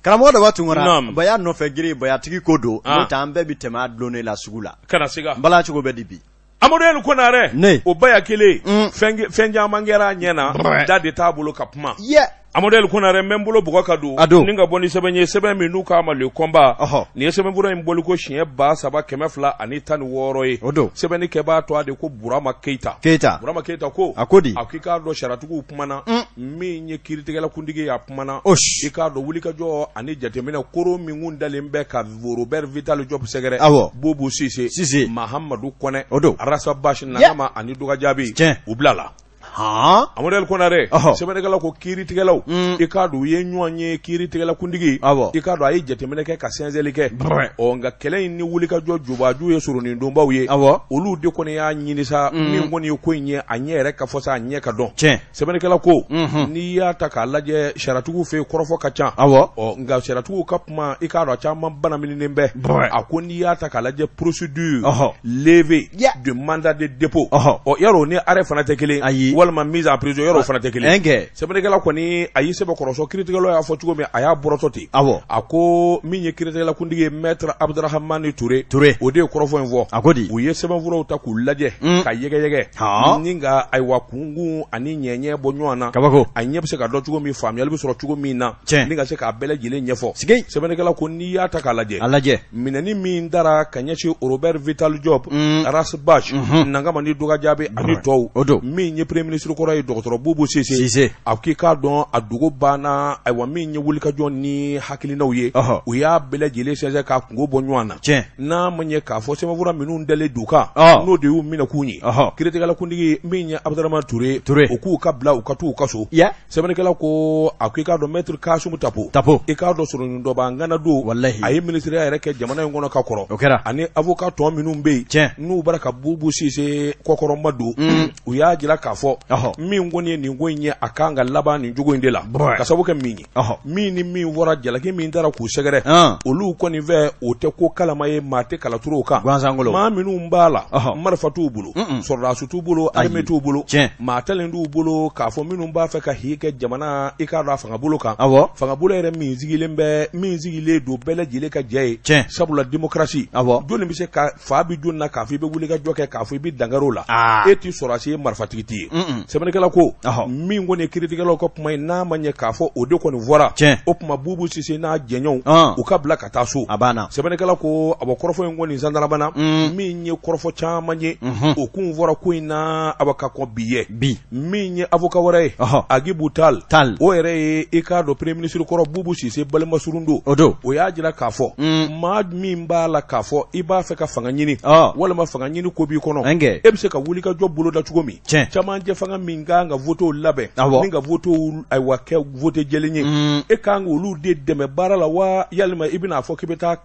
Karamɔgɔ Daba Tunkara, Naamu. Baya nɔfɛ gere bayatigi ko don, Ah. n'o tɛ an bɛɛ bɛ tɛmɛ a dulonnen la sugu la. Kana siga. N bala cogo bɛ di bi? Amadu El Konare. Ne. O baya kelen. Mm. Fɛn caman kɛra a ɲɛ na. Brɛ. Da de t'a bolo ka kuma. Yɛ! Amadu El Konare, n bɛ n bolo bugɔ ka don. A don. Ni ka bɔ ni sɛbɛn ye, sɛbɛn min n'u k'a ma Le Combat. Ɔhɔ. Nin ye sɛbɛnfura in bɔliko siɲɛ 3216 ye. O don. Sɛbɛnni kɛbaa tɔgɔ de ko Burama Keyita. Keyita. Burama Keyita ko. A ko di? A ko i k'a dɔn sariyatigiw kumana. Min ye kiiritigɛla kuntigi ye, a kumana. Osh. I k'a dɔn wulikajɔ ani jateminɛ koro min kun dalen bɛ ka Robert Vital Diop sɛgɛrɛ. Awɔ. Boubou Cissé. Cissé. Mahamadou Kɔnɛ. O don. Ras Bath Nagama ani Doka Jaabi. Tiɲɛ. U bilala. Han? Amadu El Konare, Ɔhɔ. sɛbɛnnikɛla ko kiiritigɛlaw, i k'a dɔn u ye ɲɔgɔn ye, kiiritigɛla kuntigi, Awɔ. i k'a dɔn a ye jateminɛ kɛ ka sɛnsɛnli kɛ. Brɛ. Ɔ, nka kɛlɛ in ni wulikajɔ jobaju ye soronindonbaw ye. Awɔ. Olu de kɔni y'a ɲini sa, min kɔni ye ko in ye, a ɲɛ yɛrɛ ka fɔ sa, a ɲɛ ka dɔn. Tiɲɛ. Sɛbɛnnikɛla ko, Mhm. n'i y'a ta k'a lajɛ sariyatigiw fɛ yen, kɔrɔfɔ ka ca. Awɔ. Ɔ, nka sariyatigiw ka kuma, i k'a dɔn a caman banamininen bɛ. Brɛ. A ko n'i y'a ta k'a lajɛ procédure Ɔhɔ. levée Yeah. de mandat de dépôt. Ɔhɔ. Ɔ, yarɔ ni arrêt fana tɛ kelen. Ayi. Walima mise en prison, yarɔ o fana tɛ kelen. Ɛnkɛ. Sɛbɛnnikɛla kɔni a y'i sɛbɛkɔrɔsɔ, kiiritigɛlaw y'a fɔ cogo min, a y'a bɔrɔtɔ ten. Awɔ. A ko min ye kiiritigɛla kuntigi ye, maître Abdurahamani Ture. Ture. O de ye kɔrɔfɔ in fɔ. A ko di? U ye sɛbɛnfuraw ta k'u lajɛ. Ka yɛgɛyɛgɛ. Han. Ni ka ayiwa kunkun ani ɲɛɲɛ bɔ ɲɔgɔn na. Kabako. A ɲɛ bɛ se ka dɔn cogo min, faamuyali bɛ sɔrɔ cogo min na. Tiɲɛ. Ni ka se k'a bɛɛ lajɛlen ɲɛfɔ. Sigi. Sɛbɛnnikɛla ko n'i y'a ta k'a lajɛ. A lajɛ. Minɛni min dara ka ɲɛsin Robert Vital Diop, Mm. Ras Bath, Mhm. Nangama ni Doka Jaabi ani tɔw. O don. Min ye premier ministre kɔrɔ ye, dɔgɔtɔrɔ Boubou Cissé. Cissé. A k'i k'a dɔn a dogo banna, ayiwa min ye wulikajɔ ni hakilinaw ye. Ɔhɔ. U y'a bɛɛ lajɛlen sɛnsɛn k'a kungo bɔ ɲɔgɔn na. Tiɲɛ. N'a ma ɲɛ k'a fɔ sɛbɛnfura minnu dalen d'u kan, Ɔ. n'o de y'u minɛ k'u ɲɛ. Ɔhɔ. Kiiritigɛla kuntigi min ye Abdramane Touré, Touré. o k'u ka bila u ka t'u ka so. Yɛ. Sɛbɛnnikɛla ko a ko i k'a dɔn maître Kassoum Tapo. Tapo. I k'a dɔn sɔrɔnidɔba ŋana don. Walahi. A ye ministeriya yɛrɛ kɛ jamana in kɔnɔ ka kɔrɔ. O kɛra. Ani avocat tɔ minnu bɛ yen. Tiɲɛ. N'u bɔra ka Boubou Cissé kɔkɔrɔma don. Mm. U y'a jira k'a fɔ. Ɔhɔ. Min kɔni ye nin ko in ye, a kan ka laban nin cogo in de la. Brɛ. Ka sababu kɛ min ye. Ɔhɔ. Min ni min fɔra, jalaki min taara k'u sɛgɛrɛ. An. Olu kɔni fɛ, o tɛ ko kalama ye, maa tɛ kalaturu o kan. Gansankolo. Maa minnu b'a la. Ɔhɔ. Marifa t'u bolo. Mm-mm. Sɔrɔdasi t'u bolo, Ayi. armée t'u bolo. Tiɲɛ. Maa talen t'u bolo k'a fɔ minnu b'a fɛ ka hi kɛ jamana, i k'a dɔn a fanga bolo kan. Awɔ. Fanga bolo yɛrɛ min sigilen bɛ, min sigilen don bɛɛ lajɛlen ka jɛ ye. Tiɲɛ. Sabula démocratie. Awɔ. Jɔnni bɛ se ka fa bɛ jɔnni na k'a fɔ i bɛ wuli ka jɔ kɛ, k'a fɔ i bɛ dankari o la? Aa. E t'i sɔrɔdasi ye, marifatigi t'i ye. Mm-mm. Sɛbɛnnikɛla ko Ɔhɔ. min kɔni ye kiiritigɛlaw ka kuma ye, n'a ma ɲɛ k'a fɔ o de kɔni fɔra. Tiɲɛ. O tuma Boubou Cissé n'a jɛɲɔgɔnw, Ɔn. u ka bila ka taa so. A banna. Sɛbɛnnikɛla ko a bɔ kɔrɔfɔ in kɔni sandarabana, Mm. min ye kɔrɔfɔ caman ye, Mhm. o kun fɔra ko in na, a ka kɔn bi ye. Bi. Min ye avocat wɛrɛ ye, Ɔhɔ. Aguibou Tall. Tall. O yɛrɛ ye, i k'a dɔn premier ministre kɔrɔ Boubou Cissé balimasurun don. O don. O y'a jira k'a fɔ Mm. maa min b'a la k'a fɔ i b'a fɛ ka fanga ɲini, Ɔ. walima fanga ɲini ko b'i kɔnɔ, Ɛnkɛ. e bɛ se ka wuli ka jɔ boloda cogo min, Tiɲɛ. camancɛ fanga min kan ka votew labɛn, Awɔ. ni ka votew ayiwa kɛ vote jɛlen ye, Mm. e kan k'olu de dɛmɛ baara la wa, yalima i bɛna fɔ k'i bɛ taa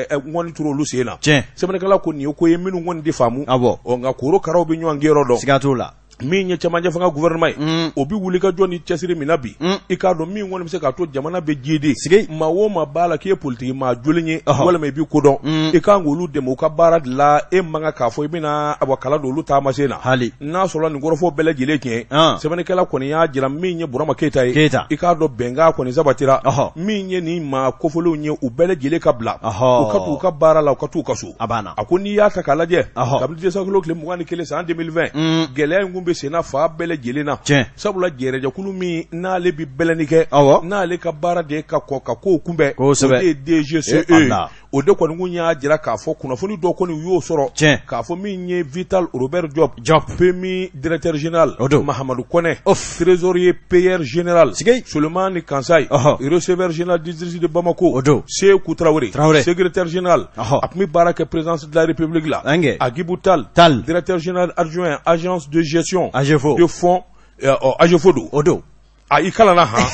ŋɔni turu olu sen na? Tiɲɛ. Sɛbɛnnikɛla ko nin ye ko ye minnu kɔni de faamu. Awɔ. Ɔ, nka korokaraw bɛ ɲɔgɔn gɛnyɔrɔ dɔn. Siga t'o la. Min ye camancɛ fanga gouvernement ye, Mm. o bɛ wuli ka jɔ ni cɛsiri min na bi, Mm. i k'a dɔn min kɔni bɛ se k'a to jamana bɛ jiidi. Sigi. Maa o maa b'a la k'i ye politiki maa jolen ye, Ɔhɔ. walima i b'i ko dɔn, Mm. i kan k'olu dɛmɛ u ka baara de la. E man kan k'a fɔ i bɛna awa kala don olu taamasen na. Hali. N'a sɔrɔla nin kɔrɔfɔ bɛɛ lajɛlen tiɲɛ, An. sɛbɛnnikɛla kɔni y'a jira min ye Burama Keyita ye. Keyita. I k'a dɔn bɛnkan kɔni sabatira. Ɔhɔ. Min ye nin maa kofɔlenw ye, u bɛɛ lajɛlen ka bila. Ɔhɔ. U ka t'u ka baara la, u ka t'u ka so. A banna. A ko n'i y'a ta k'a lajɛ, Ɔhɔ. kabini décembre tile 21 san 2020, Mm. gɛlɛya in kun bɛ senna fa bɛɛ lajɛlen na. Tiɲɛ. Sabula jɛrɛjɛkulu min n'ale bɛ bɛlɛnni kɛ, Awɔ. n'ale ka baara de ye ka kɔ ka kow kunbɛn, Kosɛbɛ. o de ye DGCE. Eh, Allah. O de kɔni kun y'a jira k'a fɔ kunnafoni dɔ kɔni u y'o sɔrɔ. Tiɲɛ. K'a fɔ min ye Vital Robert Diop, Diop. PMI directeur général, O don. Mahamadou Kɔnɛ, Of. trésorier payeur général, Sigi. Souleymane Kansaye, Ɔhɔ. receveur général du district de Bamako, O don. Sekou Traoré, Traoré. secrétaire général, Ɔhɔ. a tun bɛ baara kɛ présidence de la République la, Ɛnkɛ. Aguibou Tall, Tall. directeur général adjoint agence de gestion AGFO. de fonds, ɔ, AGFO don. O don. A i kalanna han.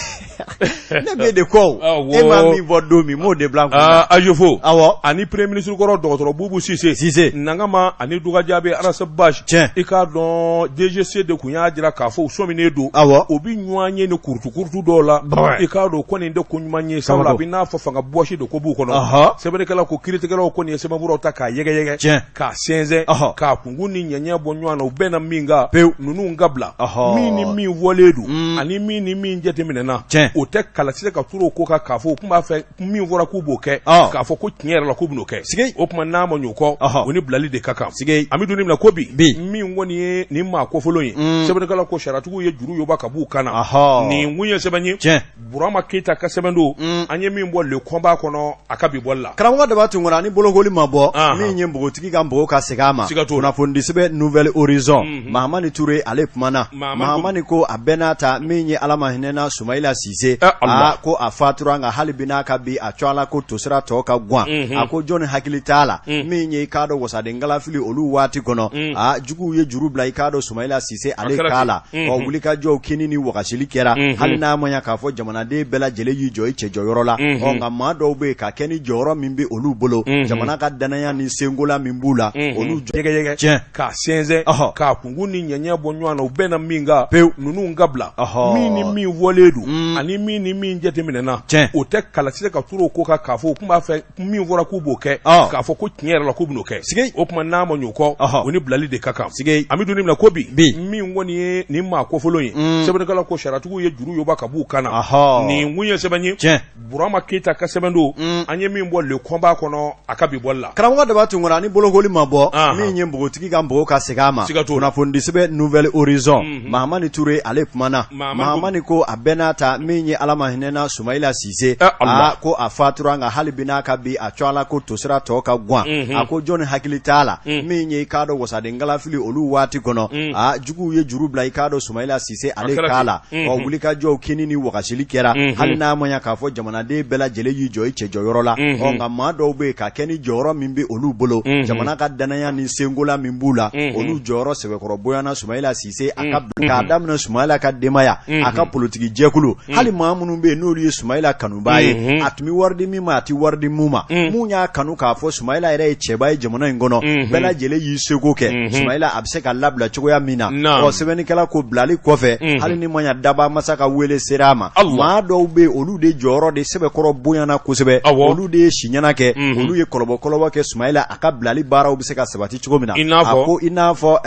Ne bɛ de kɔ o. Awɔ. E ma min fɔ don min, m'o de bila n kun na. Ah, AGFO. Awɔ. Ani premier ministre kɔrɔ dɔgɔtɔrɔ Boubou Cissé. Cissé. Nangama ani Doka Jaabi Ras Bath. Tiɲɛ. I k'a dɔn DGC de kun y'a jira k'a fɔ u sɔminen don. Awɔ. O bi ɲɔgɔn ye ni kurutu kurutu dɔw la. Brɛ. I k'a dɔn kɔni tɛ ko ɲuman ye, sabula a Kabako. bɛ n'a fɔ fanga bɔsi de ko b'u kɔnɔ. Ɔhɔ. Sɛbɛnnikɛla ko kiiritigɛlaw kɔni ye sɛbɛnfuraw ta k'a yɛgɛyɛgɛ. Tiɲɛ. K'a sɛnsɛn. Ɔhɔ. K'a kunkun ni ɲɛɲɛ bɔ ɲɔgɔn na, u bɛnna min kan. Pewu. Ninnu ka bila. Ɔhɔ. Min ni min fɔlen don. Mm. Ani min ni min jateminɛna Tiɲɛ. o tɛ kala tɛ se ka turu o ko kan k'a fɔ u tun b'a fɛ min fɔra k'u b'o kɛ k'a fɔ ko tiɲɛ yɛrɛ la k'u bɛn'o kɛ Sigi. O tuma n'a ma ɲɛ o kɔ, o ni bilali de ka kan. Sigi. An bɛ don min na ko bi, Bi. min kɔni ye nin maa kofɔlen ye, sɛbɛnnikɛla ko sariyatigiw ye juru yoba ka b'u kan na. Nin kun ye sɛbɛn ye. Tiɲɛ. Burama Keyita ka sɛbɛn don, an ye min bɔ Le Combat kɔnɔ a ka bi bɔli la. Karamɔgɔ Daba Tunkara, ni bolokoli ma bɔ, min ye npogotigi ka npogo ka segin a ma. Siga t'o la. Kunnafonidisɛbɛn Nouvel Horizon, Mahamani Ture, ale kumana. Mahamani ko a bɛɛ n'a ta, min ye Ala ma hinɛna Sumayila Sise, aa, ko a fatura, nka hali bi n'a ka bi a cɔ a la ko tosira tɔ ka gan. A ko jɔnni hakili t'a la, min ye i k'a dɔn wasaden kalafili olu waati kɔnɔ, aa, juguw ye juru bila i k'a dɔn Sumayila Sise ale k'a la. Ɔ, wulikajɔw kini ni wagasili kɛra, hali n'a ma ɲa k'a fɔ jamanaden bɛɛ lajɛlen y'i jɔ i cɛ jɔyɔrɔ la. Ɔ, nka maa dɔw bɛ yen ka kɛ ni jɔyɔrɔ min bɛ olu bolo, jamana ka danaya ni senkola min b'u la, olu jɛgɛjɛgɛ tiɲɛ k'a sɛnsɛn, k'a kunkun ni ɲɛɲɛ bɔ ɲɔgɔn na, u bɛnna min kan pewu, ninnu ka bila. Min ni min fɔlen don ani min ni min jateminɛna, o tɛ kala tɛ se ka turu o ko kan k'a fɔ u tun b'a fɛ min fɔra k'u b'o kɛ, k'a fɔ ko tiɲɛ yɛrɛ la k'u bɛn'o kɛ. Sigi. O tuma n'a ma ɲɛ o kɔ, o ni bilali de ka kan. Sigi. An bɛ don min na ko bi, Bi. min kɔni ye nin maa kofɔlen ye, sɛbɛnnikɛla ko sariyatigiw ye juru yoba ka b'u kan na. Nin kun ye sɛbɛn ye. Burama Keyita ka sɛbɛn don, an ye min bɔ Le Combat kɔnɔ a ka bi bɔli la. Karamɔgɔ Daba Tunkara, ni bolokoli ma bɔ, min ye npogotigi ka npogo ka segin a ma. Siga t'o la. Kunnafonidisɛbɛn Nouvel Horizon, Mahamani Ture, ale kumana. Mahamani ko a bɛɛ n'a ta, min ye Ala ma hinɛna Sumayila Sise, aa, ko a fatura, nka hali bi n'a ka bi a cɔ a la ko tosira tɔ ka gan. A ko jɔnni hakili t'a la, min ye i k'a dɔn wasaden kalafili olu waati kɔnɔ, aa, juguw ye juru bila i k'a dɔn Sumayila Sise ale k'a la. Ɔ, wulikajɔw kini ni wagasili kɛra, hali n'a ma ɲa k'a fɔ jamanaden bɛɛ lajɛlen y'i jɔ i cɛ jɔyɔrɔ la. Ɔ, nka maa dɔw bɛ yen ka kɛ ni jɔyɔrɔ min bɛ olu bolo, jamana ka danaya ni senkola min b'u la, olu jɔyɔrɔ sɛbɛkɔrɔ bonyana Sumayila Sise a ka k'a daminɛ Sumayila ka denbaya, a ka politiki jɛkulu, hali maa minnu bɛ yen n'olu ye Sumayila kanubaa ye, a tun bɛ wari di min ma, a tɛ wari di mun ma, mun y'a kanu k'a fɔ Sumayila yɛrɛ ye cɛba ye jamana in kɔnɔ, bɛɛ lajɛlen y'i seko kɛ Sumayila a bɛ se ka labila cogoya min na. Ɔ, sɛbɛnnikɛla ko bilali kɔfɛ, hali ni ma ɲa daba masa ka wele sera a ma, maa dɔw bɛ yen, olu de jɔyɔrɔ de sɛbɛkɔrɔ bonyana kosɛbɛ, olu de ye siɲɛna kɛ, olu ye kɔlɔbɔ kɛ Sumayila a ka bilali baaraw bɛ se ka sabati cogo min na. A ko i n'a fɔ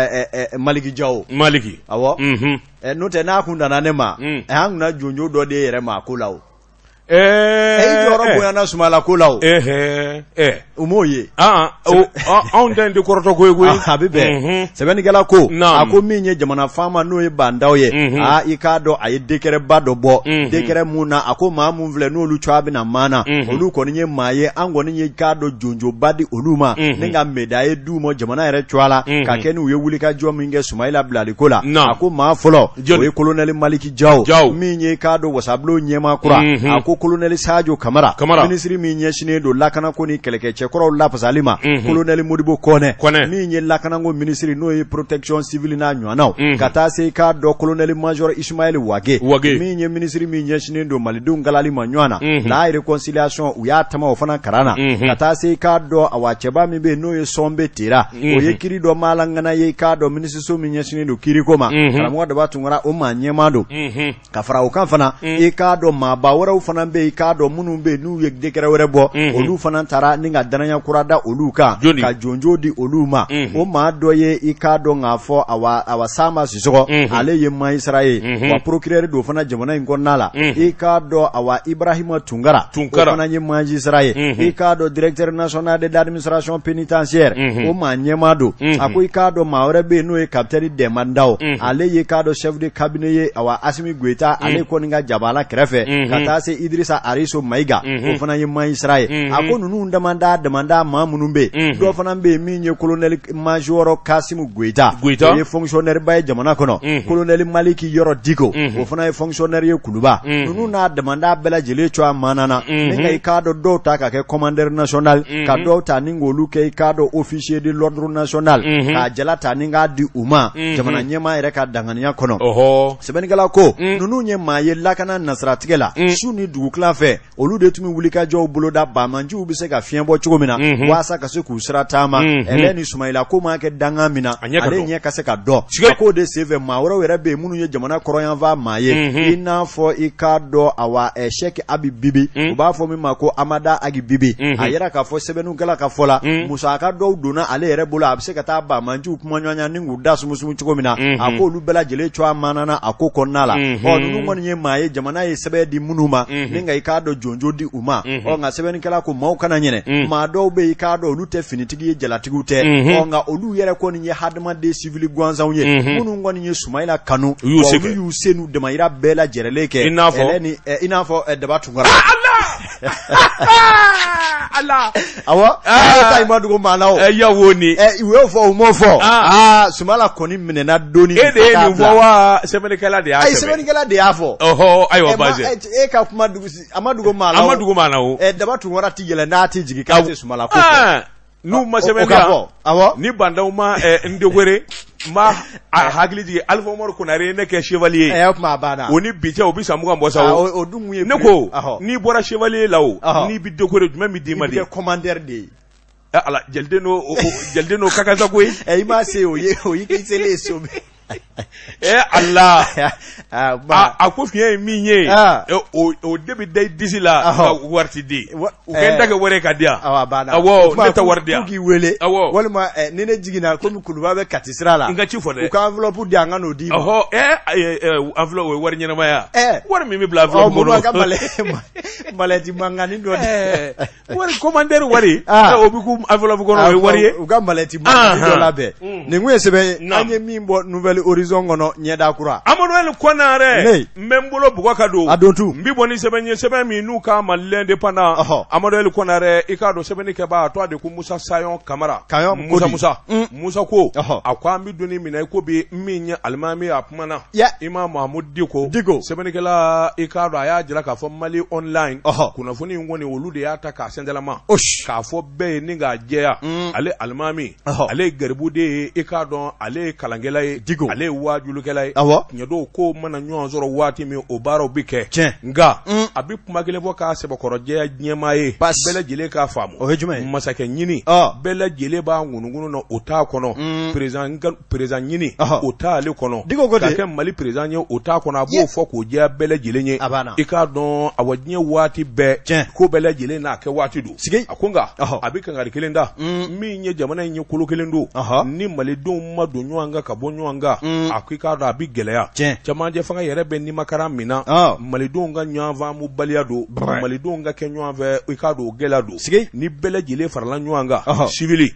Maliki Jawo. Maliki. Awɔ, n'o tɛ n'a kun danna ne ma, an kunna jonjo dɔ de yɛrɛ ma a ko la o. E jɔyɔrɔ bonyana Sumayila ko la o. U m'o ye. Anw ta in tɛ kɔrɔtɔ ko ye koyi. A bɛ bɛn. Sɛbɛnnikɛla ko, a ko min ye jamana faama n'o ye Bah N'Daw ye, aa, i k'a dɔn a ye décret ba dɔ bɔ, décret mun na a ko maa mun filɛ n'olu cogoya bɛna maana, olu kɔni ye maa ye, an kɔni ye k'a dɔn jonjoba di olu ma, ni ka médaille d'u ma jamana yɛrɛ cogoya la, ka kɛ n'u ye wulikajɔ min kɛ Sumayila bilali ko la. A ko maa fɔlɔ, o ye colonel Maliki Jaw, min ye k'a dɔn wasabulon ɲɛmaa kura. A ko colonel Sajo Kamara, minisiri min ɲɛsinnen don lakanako ni kɛlɛkɛcɛkɔrɔw lafasali ma, colonel Modibo Kɔnɛ, min ye lakanako minisiri n'o ye protection civile n'a ɲɔgɔnnaw, ka taa se k'a dɔn colonel major Ismaël Wage, min ye minisiri min ɲɛsinnen don malidenw kalali ma ɲɔgɔn na, la réconciliation, u y'a tama o fana karan na, ka taa se k'a dɔn awa cɛba min bɛ yen n'o ye Sɔnbe Tera, o ye kiri dɔ maalangana ye, k'a dɔn minisiriso min ɲɛsinnen don kiriko ma, karamɔgɔ Daba Tunkara, o maa ɲɛmaa don. Ka fara o kan fana, i k'a dɔn maaba wɛrɛw fana bɛ yen, i k'a dɔn minnu bɛ yen n'u ye décret wɛrɛ bɔ, olu fana taara ni ka danaya kura da olu kan, ka jonjo di olu ma. O maa dɔ ye, i k'a dɔn k'a fɔ awa Sanba Sisɔgɔ, ale ye magistrat ye wa procureur don fana jamana in kɔnɔna la. I k'a dɔn awa Ibrahima Tunkara, o fana ye magistrat ye, i k'a dɔn directeur national de l'administration pénitentiaire, o maa ɲɛmaa don. A ko i k'a dɔn maa wɛrɛ bɛ yen n'o ye capitaine Dɛnba Ndaw, ale ye k'a dɔn chef de cabinet ye awa Asimi Goyita, ale kɔni ka jabala kɛrɛfɛ, ka taa se Idrissa Ariso Mayiga, o fana ye magistrat ye. A ko ninnu damanda damanda maa minnu bɛ yen, dɔ fana bɛ yen min ye colonel major Kasimu Goyita, o ye fonctionnaire ba ye jamana kɔnɔ, colonel Maliki Yɔrɔ Diko, o fana ye fonctionnaire ye Kuluba. Ninnu n'a damanda bɛɛ lajɛlen cogoya maana na, ni ka i k'a dɔn dɔw ta ka kɛ commandeur national, ka dɔw ta ni k'olu kɛ i k'a dɔn officier de l'ordre national, k'a jala ta ni k'a di u ma jamana ɲɛmaa yɛrɛ ka danganiya kɔnɔ. Sɛbɛnnikɛla ko ninnu ye maa ye lakana nasiratigɛ la, su ni dugutila fɛ, olu de de tun bɛ wulikajɔw boloda banbaanciw bɛ se ka fiɲɛ bɔ cogo min na waasa ka se k'u sira taama ɛlɛni Sumayila ko maa kɛ dankan min na ale ɲɛ ka se ka dɔn a k'o de senfɛ maa wɛrɛw yɛrɛ bɛ yen minnu ye jamana kɔrɔnyanfan maa ye i n'a fɔ i k'a dɔn awa Sɛki Abi Bibi u b'a fɔ min ma ko Amada Agi Bibi a yira k'a fɔ sɛbɛnnikɛla ka fɔ la musaka dɔw donna ale yɛrɛ bolo a bɛ se ka taa banbaanciw kumaɲɔgɔnya ni k'u da sumusumu cogo min na a k'olu bɛɛ lajɛlen cogoya manana a ko kɔnɔna la ɔ ninnu kɔni ye maa ye jamana ye sɛbɛn di minnu ma ni nka i k'a dɔn jɔnjɔn di u ma ɔ nka sɛbɛnnikɛla ko maaw kana ɲinɛ maa dɔw bɛ yen i k'a dɔn olu tɛ finitigi ye jalatigiw tɛ ɔ nka olu yɛrɛ kɔni ye hadamaden sivili gansanw ye minnu kɔni ye Sumayila kanu olu y'u se n'u damayira bɛɛ lajɛlen kɛ i n'a fɔ Daba Tunkara Ala awɔ ta i ma dogo maa la o yawo ni u y'o fɔ u m'o fɔ aa Sumayila kɔni minɛna doni e de ye nin fɔ wa sɛbɛnnikɛla de y'a sɛbɛn ayi sɛbɛnnikɛla de y'a fɔ ɔhɔ ayiwa baasi e ka kuma dugu a ma dogo maa la a ma dogo maa la o Daba Tunkara ti yɛlɛ n'a ti jigin k'a tɛ Sumayila ko fɔ n'u ma sɛbɛn di yan awɔ ni Ba Ndaw ma n décorer n b'a hakili jigin Alifa Umaru Konare ye ne kɛ chevalier ye o tuma a banna o ni bi cɛ o bɛ san 20 bɔ sa o dun ye ne ko n'i bɔra chevalier la o n'i bɛ décorer jumɛn bɛ d'i ma de i bɛ kɛ commandeur de ye ala jeliden n'o jeliden n'o ka kan sa koyi i m'a se o ye o y'i selen ye so e ala a ko fiɲɛ ye min ye o de bɛ da i disi la ka wari ti di u kɛ n ta kɛ wari ka di yan awɔ ne tɛ wari di yan k'i wele walima ni ne jiginna komi kuluba bɛ Kati sira la n ka ci fɔ dɛ u ka enveloppe di yan n ka n'o d'i ma ɔhɔ enveloppe o ye wari ɲɛnamaya wari min bɛ bila enveloppe kɔnɔ ka malɛti mankannin dɔ di wari commandeur wari ah. o bɛ k'u enveloppe kɔnɔ o ye wari ye u ka malɛti dɔ labɛn nin kun ye sɛbɛn ye an ye min bɔ Nouvel Horizon kɔnɔ ɲɛda kura Amadu El Konare n bɛ n bolo bugɔ ka don a don tu n bɛ bɔ ni sɛbɛn ye sɛbɛn min n'u k'a ma l'Indépendant Amadu El Konare i k'a dɔn sɛbɛnni kɛbaa a tɔgɔ de ko Musa Sayɔn Kamara Musa Musa Musa ko a ko an bɛ don min na i ko bi min ye alimami a kumana Imam Mahamudu Diko Diko sɛbɛnnikɛla i k'a dɔn a y'a jira k'a fɔ Mali online kunnafoni in kɔni olu de y'a ta k'a sɛntɛlama k'a fɔ bɛɛ ye ni k'a jɛya ale alimami ale ye garibuden ye i k'a dɔn ale ye kalankɛla ye Diko ale ye waajulikɛla ye tiɲɛ don ko mana ɲɔgɔn sɔrɔ waati min o baaraw bɛ kɛ tiɲɛ nka a bɛ kuma kelen fɔ k'a sɛbɛkɔrɔ jɛya diɲɛmaa ye bɛɛ lajɛlen k'a faamu o ye jumɛn ye masakɛ ɲini bɛɛ lajɛlen b'a ŋunuŋunu na o t'a kɔnɔ président ɲini o t'ale kɔnɔ ka kɛ Mali président ye o t'a kɔnɔ a b'o fɔ k'o jɛya bɛɛ lajɛlen ye i k'a dɔn awa diɲɛ waati bɛɛ ko bɛɛ lajɛlen n'a kɛ waati don a ko nka a bɛ kangari kelen da min ye jamana in ye kolo kelen don ni malidenw ma don ɲɔgɔn kan ka bɔ ɲɔgɔn kan a ko i k'a dɔn a bɛ gɛlɛya cɛmancɛ fanga yɛrɛ bɛ nimakara min na malidenw ka ɲɔgɔn faamubaliya don malidenw ka kɛ ɲɔgɔn fɛ i k'a dɔn o gɛlɛya don ni bɛɛ lajɛlen farala ɲɔgɔn kan sivili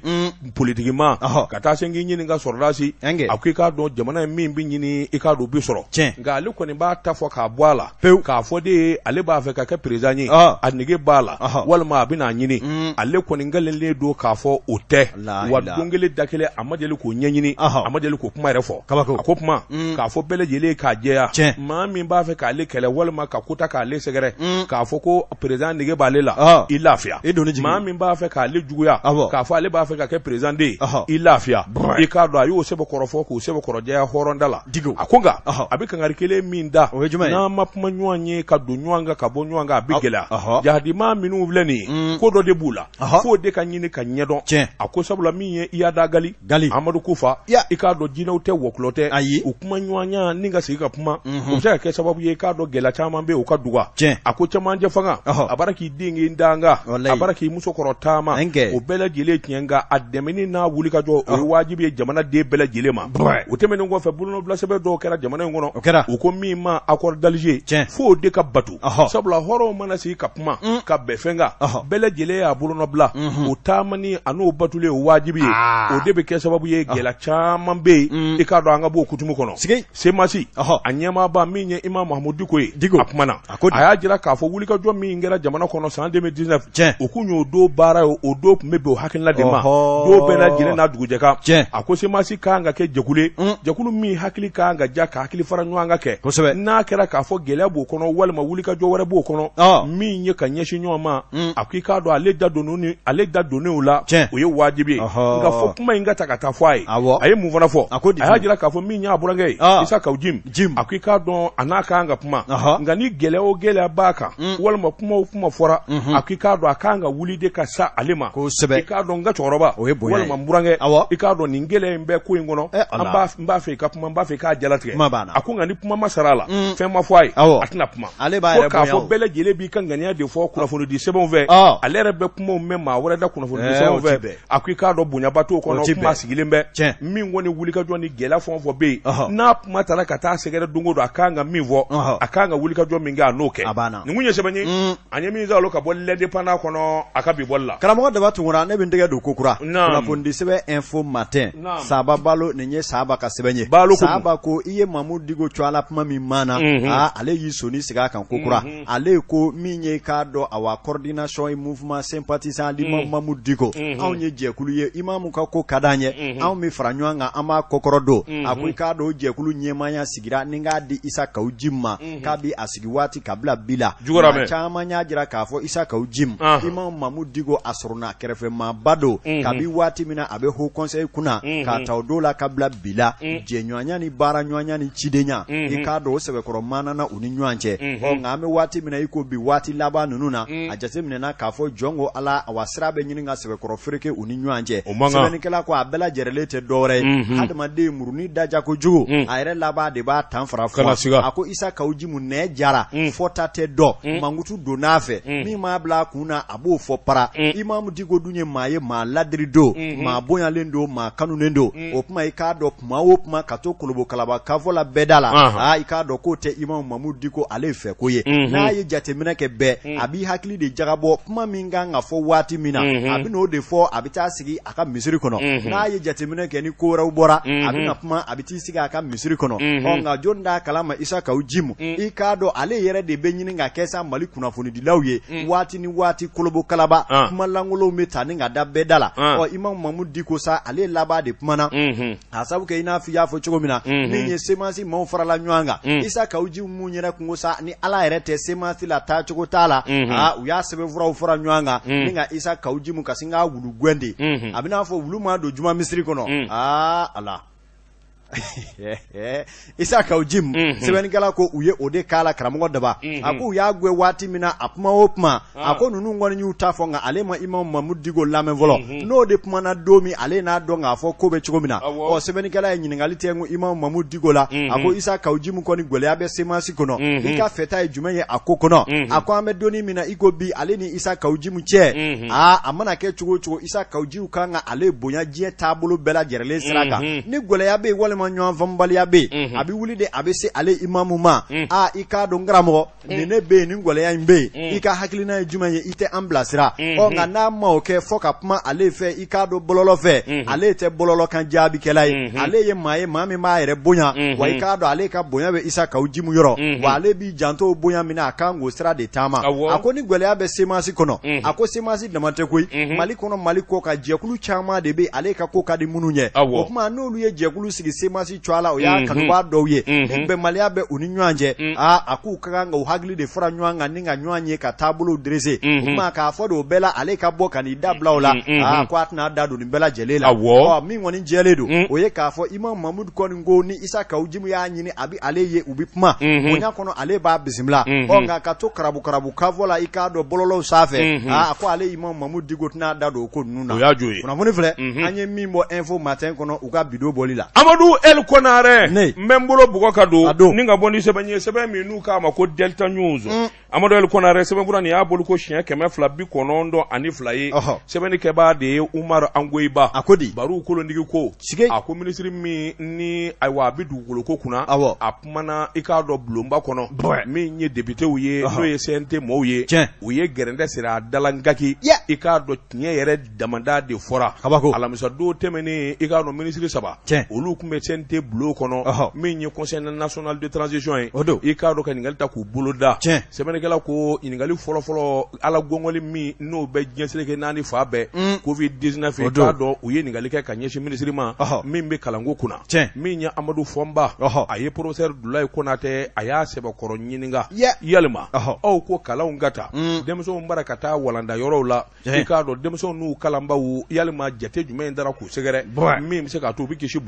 politikima ka taa se k'i ɲininka sɔrɔdasi a ko i k'a dɔn jamana in min bɛ ɲini i k'a dɔn bi sɔrɔ nka ale kɔni b'a ta fɔ k'a bɔ a la pewu k'a fɔ de ye ale b'a fɛ ka kɛ président ye a nege b'a la walima a bɛna a ɲini ale kɔni nkalelen don k'a fɔ o tɛ wa don kelen da kelen a ma deli k'o ɲɛɲini a ma deli k'o kuma yɛrɛ fɔ kabako a ko kuma k'a fɔ bɛɛ lajɛlen k'a jɛya maa min b'a fɛ k'ale kɛlɛ walima ka ko ta k'ale sɛgɛrɛ k'a fɔ ko président nege b'ale la i lafiya maa min b'a fɛ k'ale juguya k'a fɔ ale b'a fɛ ka kɛ président de ye i lafiya i k'a dɔn a y'o sɛbɛkɔrɔ fɔ k'o sɛbɛkɔrɔ jɛya hɔrɔnda la a ko nka a bɛ kangari kelen min da o ye jumɛn n'an ma kuma ɲɔgɔn ye ka don ɲɔgɔn kan ka bɔ ɲɔgɔn kan a bɛ gɛlɛya jahadimaa minnu filɛ nin ye ko dɔ de b'u la f'o de ka ɲini ka ɲɛdɔn a ko sabula min ye Iyad Ag Ghali Gali Amadu Kufa i k'a dɔn jinɛw tɛ wɔkulɔ tɛ ayi u kuma ɲɔgɔnya ni ka sigi ka kuma o bɛ se ka kɛ sababu ye i k'a dɔn gɛlɛya caman bɛ yen o ka duga a ko cɛmancɛ fanga a bara k'i den k'i danga a bara k'i muso kɔrɔ taama o bɛɛ lajɛlen tiɲɛ nka a dɛmɛni n'a wulikajɔ o ye wajibi ye jamana den bɛɛ lajɛlen ma o tɛmɛnen kɔfɛ bolonɔbilasɛbɛn dɔw kɛra jamana in kɔnɔ o kɛra u ko min ma accord d'Alger f'o de ka bato sabula hɔrɔnw mana sigi ka kuma ka bɛn fɛn kan bɛɛ lajɛlen y'a bolonɔbila o taamani an'o batulen o wajibi ye o de bɛ kɛ sababu ye gɛlɛya caman bɛ yen i k'a dɔn an ka bɔ o kutumu kɔnɔ CMAS a ɲɛmaaba min ye Imam Mahamudu Diko ye a kumana a y'a jira k'a fɔ wulikajɔ min kɛra jamana kɔnɔ san 2019 o kun y'o don baara ye o don tun bɛ bɛn o hakilina de ma don bɛɛ lajɛlen n'a dugujɛ kan a ko CMAS ka kan ka kɛ jɛkulu ye jɛkulu min hakili ka kan ka ja ka hakili fara ɲɔgɔn kan kɛ kosɛbɛ n'a kɛra k'a fɔ gɛlɛya b'o kɔnɔ walima wulikajɔ wɛrɛ b'o kɔnɔ min ye ka ɲɛsin ɲɔgɔn ma a ko i k'a dɔn ale da don ni ale da donnen o la o ye wajibi ye nka fo kuma in ka ta ka taa fɔ a ye a ye mun fana fɔ a y'a jira yira k'a fɔ min y'a burankɛ ye Isa Kawu Jim a ko i k'a dɔn a n'a ka kan ka kuma nka ni gɛlɛya o gɛlɛya b'a kan walima kuma o kuma fɔra a ko i k'a dɔn a kan ka wuli de ka sa ale ma kosɛbɛ i k'a dɔn n ka cɛkɔrɔba o ye bonya ye walima n burankɛ i k'a dɔn nin gɛlɛya in bɛ ko in kɔnɔ n b'a fɛ i ka kuma n b'a fɛ i k'a jalatigɛ kuma banna a ko nka ni kuma ma sara a la fɛn ma fɔ a ye a tɛna kuma ale b'a yɛrɛ ko k'a fɔ bɛɛ lajɛlen b'i ka ŋaniya de fɔ kunnafonidi sɛbɛnw fɛ ale yɛrɛ bɛ kumaw mɛn maa wɛrɛ da kunnafonidi sɛbɛnw fɛ a ko i k'a dɔn bonyaba t'o kɔnɔ kuma sigilen bɛ min kɔni wulikajɔ ni gɛlɛya fɛn o fɛn bɛ yen n'a kuma taara ka taa sɛgɛrɛ don o don a kan ka min fɔ a kan ka wulikajɔ min kɛ a n'o kɛ nin kun ye sɛbɛn ye an ye min sɔrɔ ka bɔ l'Indépendant kɔnɔ a ka bi bɔli la karamɔgɔ Daba Tunkara ne bɛ n tɛgɛ don kokura kunnafonidi sɛbɛn Info Matin Saba Balo nin ye Saba ka sɛbɛn ye Saba ko i ye Mamudu Diko tɔgɔ la kuma min maana aa ale y'i sɔnni sigi a kan kokura ale ko min ye k'a dɔn awa coordination ye mouvement sympathisant l'imam Mamudu Diko anw ye jɛkulu ye imamu ka ko ka d'an ye anw bɛ fara ɲɔgɔn kan an b'a kɔkɔrɔ don a ko i k'a dɔn jɛkulu ɲɛmaaya sigira ni k'a di Isa Kawu Jim ma k'a bi a sigi waati ka bila bi la caman y'a jira k'a fɔ Isa Kawu Jim imam Mamudu Diko a sɔrɔna kɛrɛfɛ maaba don kabi waati min na a bɛ haut conseil kunna k'a ta o don la ka bila bi la jɛɲɔgɔnya ni baaraɲɔgɔnya ni cidenya i k'a dɔn o sɛbɛkɔrɔ maanana u ni ɲɔgɔn cɛ ɔ nka an bɛ waati min na i ko bi waati laban ninnu na a jateminɛna k'a fɔ jɔn ko Ala awa sira bɛ ɲini ka sɛbɛkɔrɔ fereke u ni ɲɔgɔn cɛ sɛbɛnnikɛla ko a bɛɛ lajɛrɛlen tɛ dɔwɛrɛ ye hadamaden murunin daja kojugu a yɛrɛ laban de b'a tan fara a ko Isa Kawu Jimu nɛ jara fɔta tɛ dɔn mankutu donn'a fɛ min m'a bila a kun na a b'o fɔ para imamu Diko dun ye maa ye maa ladiri don maa bonyalen don maa kanunen don o tuma i k'a dɔn kuma o kuma ka to kolobo kalaba kafɔ la bɛɛ da la aa i k'a dɔn k'o tɛ imamu Mamudu Diko ale fɛ ko ye n'a ye jateminɛ kɛ bɛɛ a b'i hakili de jagabɔ kuma min kan ka fɔ waati min na a bɛ n'o de fɔ a bɛ taa sigi a ka misiri kɔnɔ n'a ye jateminɛ kɛ ni ko wɛrɛw bɔra a bɛ na kuma a bɛ t'i sigi a ka misiri kɔnɔ ɔ nka jɔn t'a kalama Isa Kawu Jimu i k'a dɔn ale yɛrɛ de bɛ ɲini ka kɛ sa Mali kunnafonidilaw ye waati ni waati kolobo kalaba kuma lankolonw bɛ ta ni ka da bɛɛ da la ɔ imamu Mamudu Diko sa ale laban de kumana a sabu kɛ i n'a fɔ i y'a fɔ cogo min na min ye CMAS maaw farala ɲɔgɔn kan Isa Kawu Jimu mun yɛrɛ kun ko sa ni Ala yɛrɛ tɛ CMAS la taacogo t'a la aa u y'a sɛbɛnfuraw fara ɲɔgɔn kan ni ka Isa Kawu Jimu ka sin k'a wulu gɛn de a bɛ n'a fɔ wulu ma don juma misiri kɔnɔ aa Ala Isa Kawu Jim sɛbɛnnikɛla ko u ye o de k'a la karamɔgɔ Daba a ko u y'a gɛn waati min na a kuma o kuma a ko ninnu kɔni y'u ta fɔ nka ale ma imamu Mamudu Diko lamɛn fɔlɔ n'o de kumana don min ale n'a dɔn k'a fɔ ko bɛ cogo min na ɔ sɛbɛnnikɛla ye ɲininkali tɛ imamu Mamudu Diko la a ko Isa Kawu Jim kɔni gɛlɛya bɛ CMAS kɔnɔ i ka fɛta ye jumɛn ye a ko kɔnɔ a ko an bɛ don min na i ko bi ale ni Isa Kawu Jim cɛ aa a mana kɛ cogo o cogo Isa Kawu Jim kan ka ale bonya diɲɛ taabolo bɛɛ lajɛrɛlen sira kan ni gɛlɛya bɛ yen walima ɲɔgɔn faamubaliya bɛ yen a bɛ wuli de a bɛ se ale imamu ma aa i k'a dɔn karamɔgɔ nin ne bɛ yen nin gɛlɛya in bɛ yen i ka hakilina ye jumɛn ye i tɛ an bilasira ɔ nka n'a ma o kɛ fɔ ka kuma ale fɛ i k'a dɔn bɔlɔlɔ fɛ ale tɛ bɔlɔlɔ kan jaabikɛla ye ale ye maa ye maa min b'a yɛrɛ bonya wa i k'a dɔn ale ka bonya bɛ Isa Kawu Jimu yɔrɔ wa ale b'i janto bonya min na a kan k'o sira de taama a ko ni gɛlɛya bɛ CMAS kɔnɔ a ko CMAS dama tɛ koyi Mali kɔnɔ Mali kɔkan jɛkulu caman de bɛ ale ka ko ka di minnu ye o tuma n'olu ye jɛkulu sigi CMAS cogoya la o y'a kanubaa dɔw ye ni bɛnbaliya bɛ u ni ɲɔgɔn cɛ aa a k'u ka kan ka u hakili de fara ɲɔgɔn kan ni ka ɲɔgɔn ye ka taabolow dresser o tuma k'a fɔ de o bɛɛ la ale ka bɔ ka n'i da bila o la aa ko a tɛna da don nin bɛɛ lajɛlen la ɔ min kɔni jɛlen don o ye k'a fɔ Imam Mamudu kɔni ko ni Isa Kawu Jimu y'a ɲini a bɛ ale ye u bɛ kuma bonya kɔnɔ ale b'a bisimila ɔ nka ka to karabu karabu kafɔ la i k'a dɔn bɔlɔlɔw sanfɛ aa a ko ale Imam Mamudu Diko tɛna da don o ko ninnu na o y'a jo ye kunnafoni filɛ an ye min bɔ Info Matin kɔnɔ u ka bi don bɔli la Amadu El Konare n bɛ n bolo bugɔ ka don ni ka bɔ ni sɛbɛn ye sɛbɛn min n'u k'a ma ko Delta News Amadu El Konare sɛbɛnfura nin y'a bolo ko siɲɛ 292 ye sɛbɛnnikɛbaa de ye Umaru Angoyiba a ko di Baru kolondigi ko a ko minisiri min ni ayiwa a bɛ dugukolo ko kunna a kumana i k'a dɔn bulonba kɔnɔ min ye depitew ye n'o ye CNT mɔɔw ye u ye gɛrɛntɛ siri a da la ngaki i k'a dɔn tiɲɛ yɛrɛ damada de fɔra kabako alamisa don tɛmɛnen i k'a dɔn minisiri saba olu tun bɛ CNT bulon kɔnɔ min ye conseil national de transition ye o don i k'a dɔn ka ɲininkali ta k'u bolo da tiɲɛ sɛbɛnnikɛla Sɛbɛnnikɛla ko ɲininkali fɔlɔfɔlɔ ala gɔngɔli min n'o bɛ diɲɛ seleke naani fan bɛɛ covid 19 i k'a dɔn u ye ɲininkali kɛ ka ɲɛsin minisiri ma min bɛ kalanko kunna min ye Amadu Fɔnba a ye professeur Dulayi Konatɛ a y'a sɛbɛkɔrɔ ɲininka yalima aw ko kalanw ka taa denmisɛnw bara ka taa walanda yɔrɔw la i k'a dɔn denmisɛnw n'u kalanbaw yalima jate jumɛn in dara k'u sɛgɛrɛ min bɛ se k'a to u bɛ kisi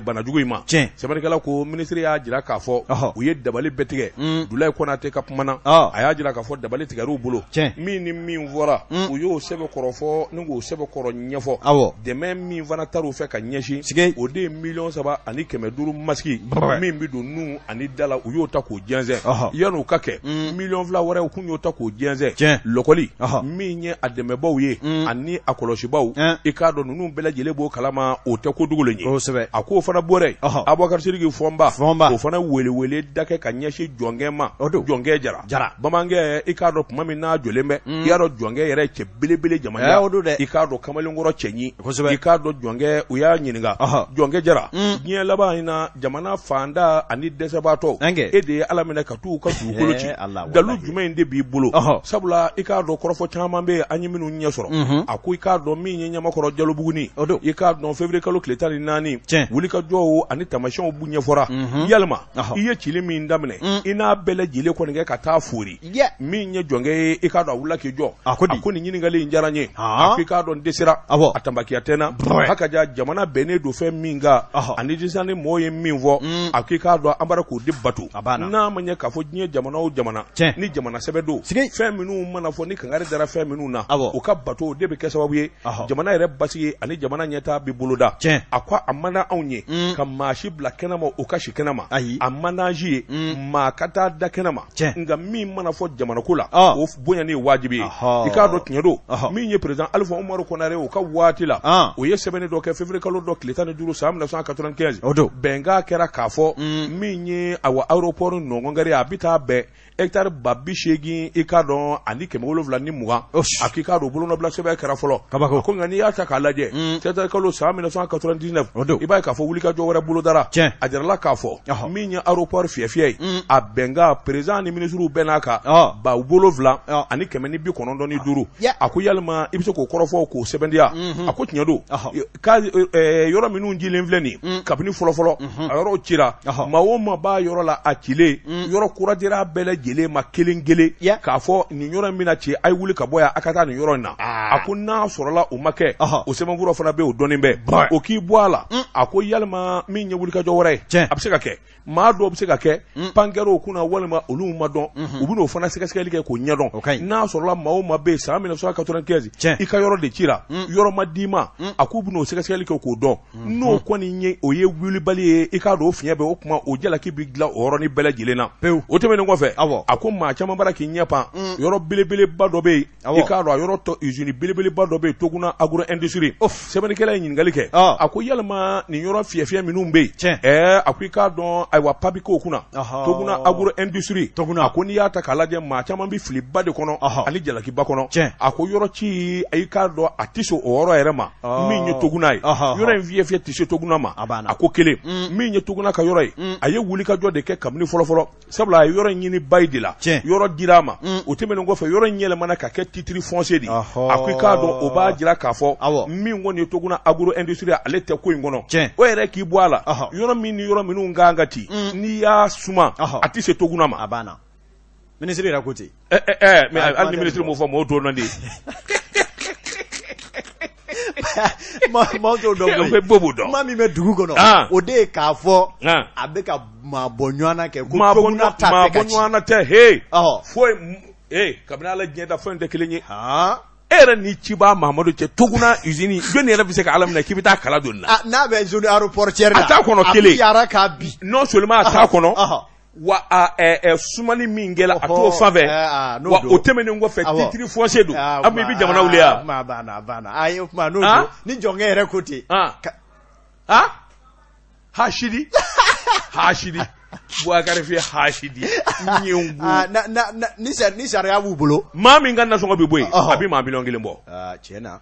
banajugu in ma sɛbɛnnikɛla ko minisiri y'a jira k'a fɔ u ye dabali bɛɛ tigɛ Dulayi Konatɛ ka kuma na a y'a jira k'a fɔ dabali tigɛr'u bolo min ni min fɔra u y'o sɛbɛkɔrɔ fɔ ni k'o sɛbɛkɔrɔ ɲɛfɔ dɛmɛ min fana taar'u fɛ ka ɲɛsin o de ye 3 500 000 masiki min bɛ don nun ani da la u y'o ta k'o jɛnsɛn yan'o ka kɛ 2 millions wɛrɛ u kun y'o ta k'o jɛnsɛn lɔkɔli min ye a dɛmɛbaw ye ani a kɔlɔsibaw i k'a dɔn ninnu bɛɛ lajɛlen b'o kalama o tɛ ko dogolen ye a k'o fana bɔra yen Abubakar Sidiki Fɔnba o fana welewele da kɛ ka ɲɛsin jɔnkɛ ma jɔnkɛ Jara bamanankɛ i k'a dɔn tuma min n'a jɔlen bɛ i y'a dɔn jɔnkɛ yɛrɛ cɛ belebele jamana o don dɛ i k'a dɔn kamalenkɔrɔ cɛɲi kosɛbɛ i k'a dɔn jɔnkɛ u y'a ɲininka jɔnkɛ Jara diɲɛ laban in na jamana faantan ani dɛsɛbaatɔ e de ye Ala minɛ ka t'u ka dugukolo ci dalu jumɛn in de b'i bolo sabula i k'a dɔn kɔrɔfɔ caman bɛ yen an ye minnu ɲɛ sɔrɔ a ko i k'a dɔn min ye Ɲamakɔrɔ Jalobuguni i k'a dɔn février kalo tile 14 wulikajɔw ani taamasiyɛnw ɲɛfɔra yalima i ye cili min daminɛ i n'a bɛɛ lajɛlen kɔni kɛ ka taa foori min ye jɔnkɛ ye i k'a dɔn a wulila k'i jɔ a ko nin ɲininkali in diyara n ye a ko i k'a dɔn n dɛsɛra a tanbakiya tɛ n na hakaja jamana bɛnnen don fɛn min kan ani sisan ni mɔgɔw ye min fɔ a ko i k'a dɔn an b'a k'o de bato n'a ma ɲɛ k'a fɔ diɲɛ jamana o jamana ni jamana sɛbɛ don fɛn minnu mana fɔ ni kangari dara fɛn minnu na u ka bato de bɛ kɛ sababu ye jamana yɛrɛ basigi ani jamana ɲɛtaa bɛ boloda a ko a man anw ye ka maa si bila kɛnɛma o ka si kɛnɛma ayi a man d'an si ye maa ka taa da kɛnɛma nka min mana fɔ jamana ko la o bonyani ye wajibi ye i k'a dɔn tiɲɛ don min ye président Alifa Umaru Konare o ka waati la o ye sɛbɛnni dɔ kɛ février kalo dɔ tile 15 san 1995 o don bɛnkan kɛra k'a fɔ min ye awa aéroport nɔngɔn a bɛ taa bɛn hectare 80 000 i k'a dɔn ani 720 a k'i k'a dɔn bolonɔbila sɛbɛn kɛra fɔlɔ kabako ko nka n'i y'a ta k'a lajɛ septembre kalo san 1999 o don i b'a ye k'a fɔ wulikajɔ wɛrɛ bolodara a jirala k'a fɔ min ye aéroport fiyɛfiyɛ ye a bɛnkan président ni ministres bɛɛ n'a kan 7195 a ko yalima i bɛ se k'o kɔrɔfɔ k'o sɛbɛntiya a ko tiɲɛ don yɔrɔ minnu cilen filɛ nin mm. kabini fɔlɔfɔlɔ mm-hmm. a yɔrɔw cira maa o maa b'a yɔrɔ la a cilen mm. yɔrɔ kura dira bɛɛ lajɛlen ma kelen kelen k'a fɔ nin yɔrɔ in bɛna ci a ye wuli ka bɔ yan a ka taa nin yɔrɔ in na ah. a ko n'a sɔrɔla o ma kɛ o sɛbɛnfura fana bɛ o dɔnnen bɛ o k'i bɔ a la mm. a ko yalima min ye wulikajɔ wɛrɛ ye a bɛ se ka kɛ maa dɔw bɛ se ka kɛ mm. pan kɛra o kunna walima olu ma dɔn mm-hmm. u bɛn'o fana sɛgɛsɛgɛli kɛ k'o ɲɛdɔn n'a sɔrɔla maa o maa bɛ yen san 1995 i ka yɔrɔ de cira mm. yɔrɔ ma d'i ma mm. a k'u bɛn'o sɛgɛsɛgɛli kɛ k'o dɔn mm-hmm. n'o kɔni ye o ye wulibali ye i k'a dɔn o fiɲɛ bɛ o tuma o jalaki bɛ dilan o yɔrɔnin bɛɛ lajɛlen na pewu o tɛmɛnen kɔfɛ a ko maa caman b'a la k'i ɲɛ pan yɔrɔ belebeleba dɔ bɛ yen i k'a dɔn a yɔrɔ tɔ usine belebeleba dɔ bɛ yen Toguna agro industrie sɛbɛnnikɛla ye ɲininkali kɛ a ko yalima nin yɔrɔ fiyɛfiyɛ minnu bɛ yen ɛɛ a ko i k'a dɔn ayiwa pa bɛ k'o kunna Toguna agro industrie a ko n'i y'a ta k'a lajɛ maa caman bɛ filiba de kɔnɔ ani jalakiba kɔnɔ a ko yɔrɔ ci i k'a dɔn a tɛ se o yɔrɔ yɛrɛ ma min ye Toguna ye yɔrɔ in fiyɛfiyɛ tɛ se Toguna ma a ko kelen min ye Toguna ka yɔrɔ ye a ye wulikajɔ de kɛ kabini fɔlɔfɔlɔ sabula a ye yɔrɔ in ɲini bail de la yɔrɔ dira a ma mm. o tɛmɛnen kɔfɛ yɔrɔ in yɛlɛmana ka kɛ titre foncier de a ko i k'a dɔn o b'a jira k'a fɔ min kɔni ye Toguna agro industrie ale tɛ ko in kɔnɔ o yɛrɛ k'i bɔ a la yɔrɔ min ni yɔrɔ minnu kan ka ci mm. n'i y'a suma a tɛ se Toguna ma a banna minisiri yɛrɛ ko ten mais hali ni minisiri m'o fɔ mɔgɔw t'o dɔn de maaw t'o dɔn koyi bɛɛ b'o dɔn kuma min bɛ dugu kɔnɔ ah. o de ye k'a fɔ ah. a bɛ ka maa bɔ ɲɔgɔn na kɛ ko Toguna ta tɛ ka ci maa bɔ ɲɔgɔn na tɛ he foyi ee kabini Ala diɲɛ da fɛn tɛ kelen ye e yɛrɛ ni cibaa Mahamadu cɛ Toguna usine jɔnni yɛrɛ bɛ se ka Ala minɛ k'i bɛ taa kala don nin na n'a bɛ zone aéroportuaire la a t'a kɔnɔ kelen a bɛ yara k'a bin non seulement a t'a kɔnɔ wa a sumani min kɛla a t'o fan fɛ wa o tɛmɛnen kɔfɛ titre foncier don a i bɛ jamana wuli yan a banna ayi o tuma n'o don ni jɔnkɛ yɛrɛ ko ten hasidi hasidi Boubacar Fiye hasidi ni sariya b'u bolo maa min ka nasɔngɔ bɛ bɔ yen a bɛ maa 1 miliyɔn bɔ tiɲɛ na.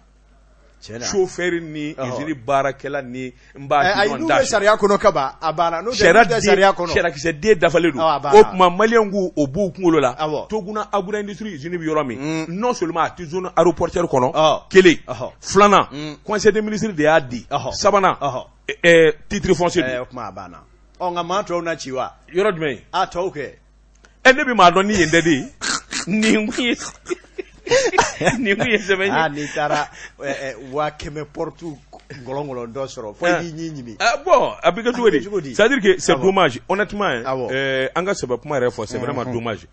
Chauffeur ni usine baarakɛla ni n b'a ayi, n'u bɛ sariya kɔnɔ kaban, a banna. N'o tɛ sariya kɔnɔ, sariyakisɛ den dafalen don. O tuma maliyɛnw k'u o b'u kunkolo la. Toguna agro industrie usine bɛ yɔrɔ min, non seulement a tɛ zone aéroportuaire kɔnɔ, kelen. Filanan, conseil des ministres de y'a di. Sabanan, titre foncier don. O tuma a banna. Ɔ, nka maa tɔw na ci wa? Yɔrɔ jumɛn? A tɔw kɛ. Ɛ, ne bɛ maa dɔn ni yen tɛ de. Nin kun ye sɛbɛn ye. Aa, n'i taara 100 000 porte ngɔlɔngɔlɔ dɔ sɔrɔ, fo i b'i ɲin ɲimi. Bon, a bɛ kɛ cogo di? C'est à dire que c'est dommage, honnêtement. An ka sɛbɛ kuma yɛrɛ fɔ, c'est vraiment dommage.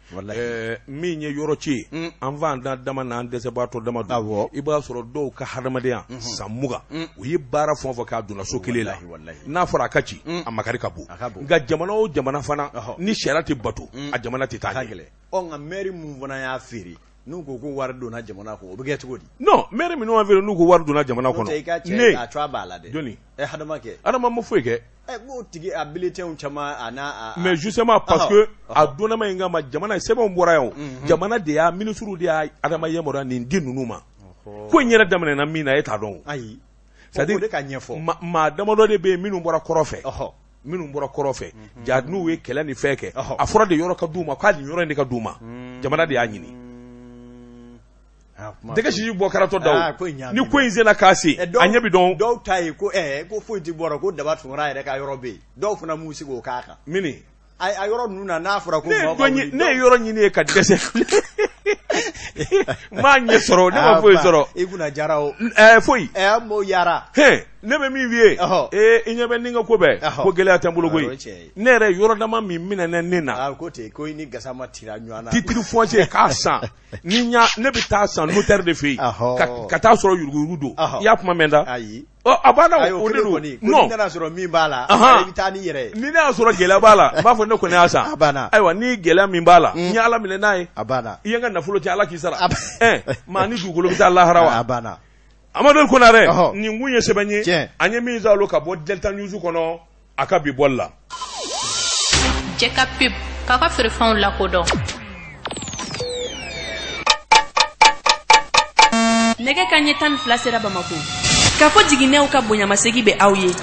Min ye yɔrɔ ci ye, an fa dama n'an dɛsɛbaatɔ dama don. I b'a sɔrɔ dɔw ka hadamadenya san 20, u ye baara fɛn o fɛn k'a donna so kelen la, n'a fɔra a ka ci, a makari ka bon. Nka jamana o jamana fana, ni sariya tɛ bato, a jamana tɛ taa ɲɛ. Ɔ, nka maire mun fana y'a feere, n'u ko ko wari donna jamana kɔnɔ, o bɛ kɛ cogo di? Non, maire minnu y'a feere, n'u ko wari donna jamana kɔnɔ. N'o tɛ, i ka cɛ a cogoya b'a la dɛ. Jɔni? Ɛ, Adama kɛ. Adama ma foyi kɛ. Ɛ, k'o tigi a bulletin caman a n'a a. Mais justement, parce que a donnama in kama, jamana sɛbɛnw bɔra yan o. Jamana de y'a ministre de y'a Adama yamaruya nin di ninnu ma. Ko in yɛrɛ daminɛna min na, e t'a dɔn o. Ayi. C'est à dire o de ka ɲɛfɔ. Maa damadɔ de bɛ yen minnu bɔra kɔrɔ fɛ. Minnu bɔra kɔrɔ fɛ, ja n'u ye kɛlɛ ni fɛn kɛ, a fɔra de yɔrɔ ka d'u ma, k'a nin yɔrɔ in de ka d'u ma. Jamana de y'a ɲini. Dɛgɛ sisi bɔ karatɔ da ni ko in sera k'a se, a ɲɛ bɛ dɔn. Dɔw ta ye ko ko foyi tɛ bɔra, ko Daba Tunkara yɛrɛ ka yɔrɔ bɛ yen. Dɔw fana m'u sigi o k'a kan. Mini. A yɔrɔ ninnu na, n'a fɔra ko ne ye yɔrɔ ɲini ye ka dɛsɛ, n m'a ɲɛ sɔrɔ, ne ma foyi sɔrɔ. I kunna jara o. Foyi. An b'o yara. Ne bɛ min f'i ye, ee, i ɲɛ bɛ nin ka ko bɛɛ, ko gɛlɛya tɛ n bolo koyi. Ne yɛrɛ, yɔrɔ dama min minɛna ne na. Ko ten ko i ni Gasama tira ɲɔgɔn na. Titre foncier k'a san ni ɲa, ne bɛ taa san notaire de fɛ yen ka taa sɔrɔ yuruguyurugu don. I y'a kuma mɛn da. Ayi. Ɔ, a banna, o de don. Non, ni nana sɔrɔ min b'a la, i bɛ taa n'i yɛrɛ ye. Ni ne y'a sɔrɔ gɛlɛya b'a la, n b'a fɔ ne kɔni y'a san. A banna. Ayiwa, ni gɛlɛya min b'a la, n ye Ala minɛ n'a ye. A banna. I ye n ka nafolo cɛn, Ala k'i sara. Ɛ, maa ni dugukolo bɛ taa lahara wa? A banna. Amadu Konarɛ, nin kun ye sɛbɛn ye an ye min sɔrɔ ka bɔ Delta News kɔnɔ a ka bi bɔli la. Jɛ ka pub k'aw ka feerefɛnw lakodɔn. Nɛgɛ ka ɲɛ 12 sera Bamako. K'a fɔ jiginɛw ka bonyamasegi bɛ aw ye.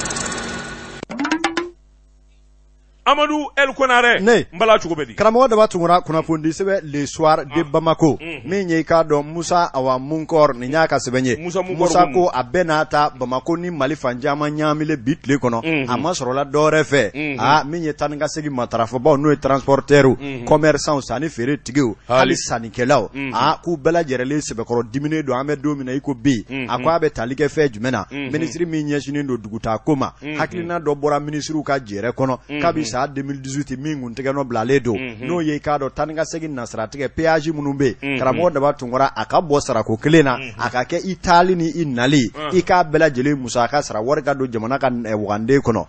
Amadu El Konarɛ, ne n bala, cogo bɛ di? Karamɔgɔ Daba Tunkara, kunnafonidi sɛbɛn Le Soir de Bamako, min ye i k'a dɔn Musa Awa Munkɔr, nin y'a ka sɛbɛn ye. Musa Munkɔr. Musa ko a bɛɛ n'a ta, Bamako ni Mali fan caman ɲaamilen bi tile kɔnɔ, a ma sɔrɔla dɔwɛrɛ fɛ, aa, min ye taa ni ka segin matarafabaaw, n'o ye transporteurs, commerçants, sanni feere tigiw, hali sannikɛlaw, aa, k'u bɛɛ lajɛlen sɛbɛkɔrɔ diminen don an bɛ don min na i ko bi. A ko a bɛ tali kɛ fɛn jumɛn na? Minisiri min ɲɛsinnen don dugutaa ko ma, hakilina dɔ bɔra minisiriw ka jɛrɛ kɔnɔ kabi san 2018 min kun tɛgɛnɔ bilalen don, n'o ye i k'a dɔn taa ni ka segin nasiratigɛ péage minnu bɛ yen, karamɔgɔ Daba Tunkara, a ka bɔ sarako kelen na, a ka kɛ i taali ni i nali, i k'a bɛɛ lajɛlen musaka sara, wari ka don jamana ka wagande kɔnɔ.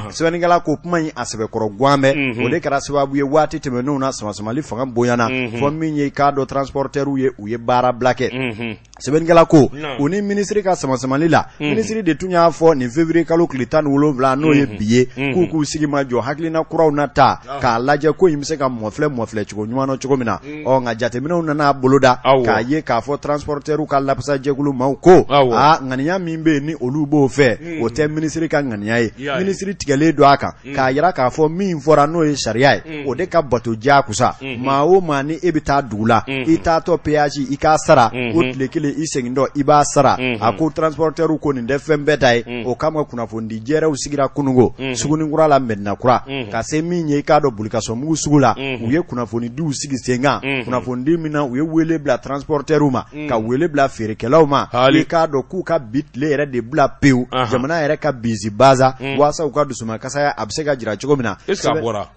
Sɛbɛnnikɛla ko kuma in a sɛbɛkɔrɔ gan bɛ. O de kɛra sababu ye waati tɛmɛnenw na, samasamali fanga bonyana fɔ min ye i k'a dɔn transporteurs ye, u ye baara bila kɛ. Sɛbɛnnikɛla ko u ni minisiri ka samasamali la, minisiri de tun y'a fɔ nin février kalo tile 17, n'o ye bi ye, k'u k'u sigi ma jɔ hakilina kuraw na ta k'a lajɛ ko in bɛ se ka mɔfilɛ mɔfilɛ cogo ɲuman na cogo min na. Ɔ, nka jateminɛw nana boloda k'a ye k'a fɔ transporteurs ka lafasajɛkulu maaw ko aa, ŋaniya min bɛ yen ni olu b'o fɛ, o tɛ minisiri ka ŋaniya ye. Minisiri tigɛlen don a kan k'a jira k'a fɔ min fɔra, n'o ye sariya ye, o de ka bato diyagosa. Maa o maa ni e bɛ taa dugu la, i taatɔ péage i k'a sara, o tile kelen i segintɔ i b'a sara. A ko transporteurs ko nin tɛ fɛn bɛɛ ta ye. O kama kunnafonidi jɛrɛw sigira kununko Suguninkura la, Mɛdina Kura, ka se min ye i k'a dɔn Bolikasomugu sugu la. U ye kunnafonidiw sigi sen kan, kunnafonidi min na u ye wele bila transporteurs ma, ka wele bila feerekɛlaw ma, i k'a dɔn k'u ka bi tile yɛrɛ de bila pewu jamana yɛrɛ ka bisi baza, waasa u ka dusumakasaya a bɛ se ka jira cogo min na. Est-ce que a bɔra?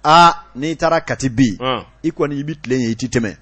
Aa, n'i taara Kati bi, i kɔni i bɛ tilen yen, i tɛ tɛmɛ.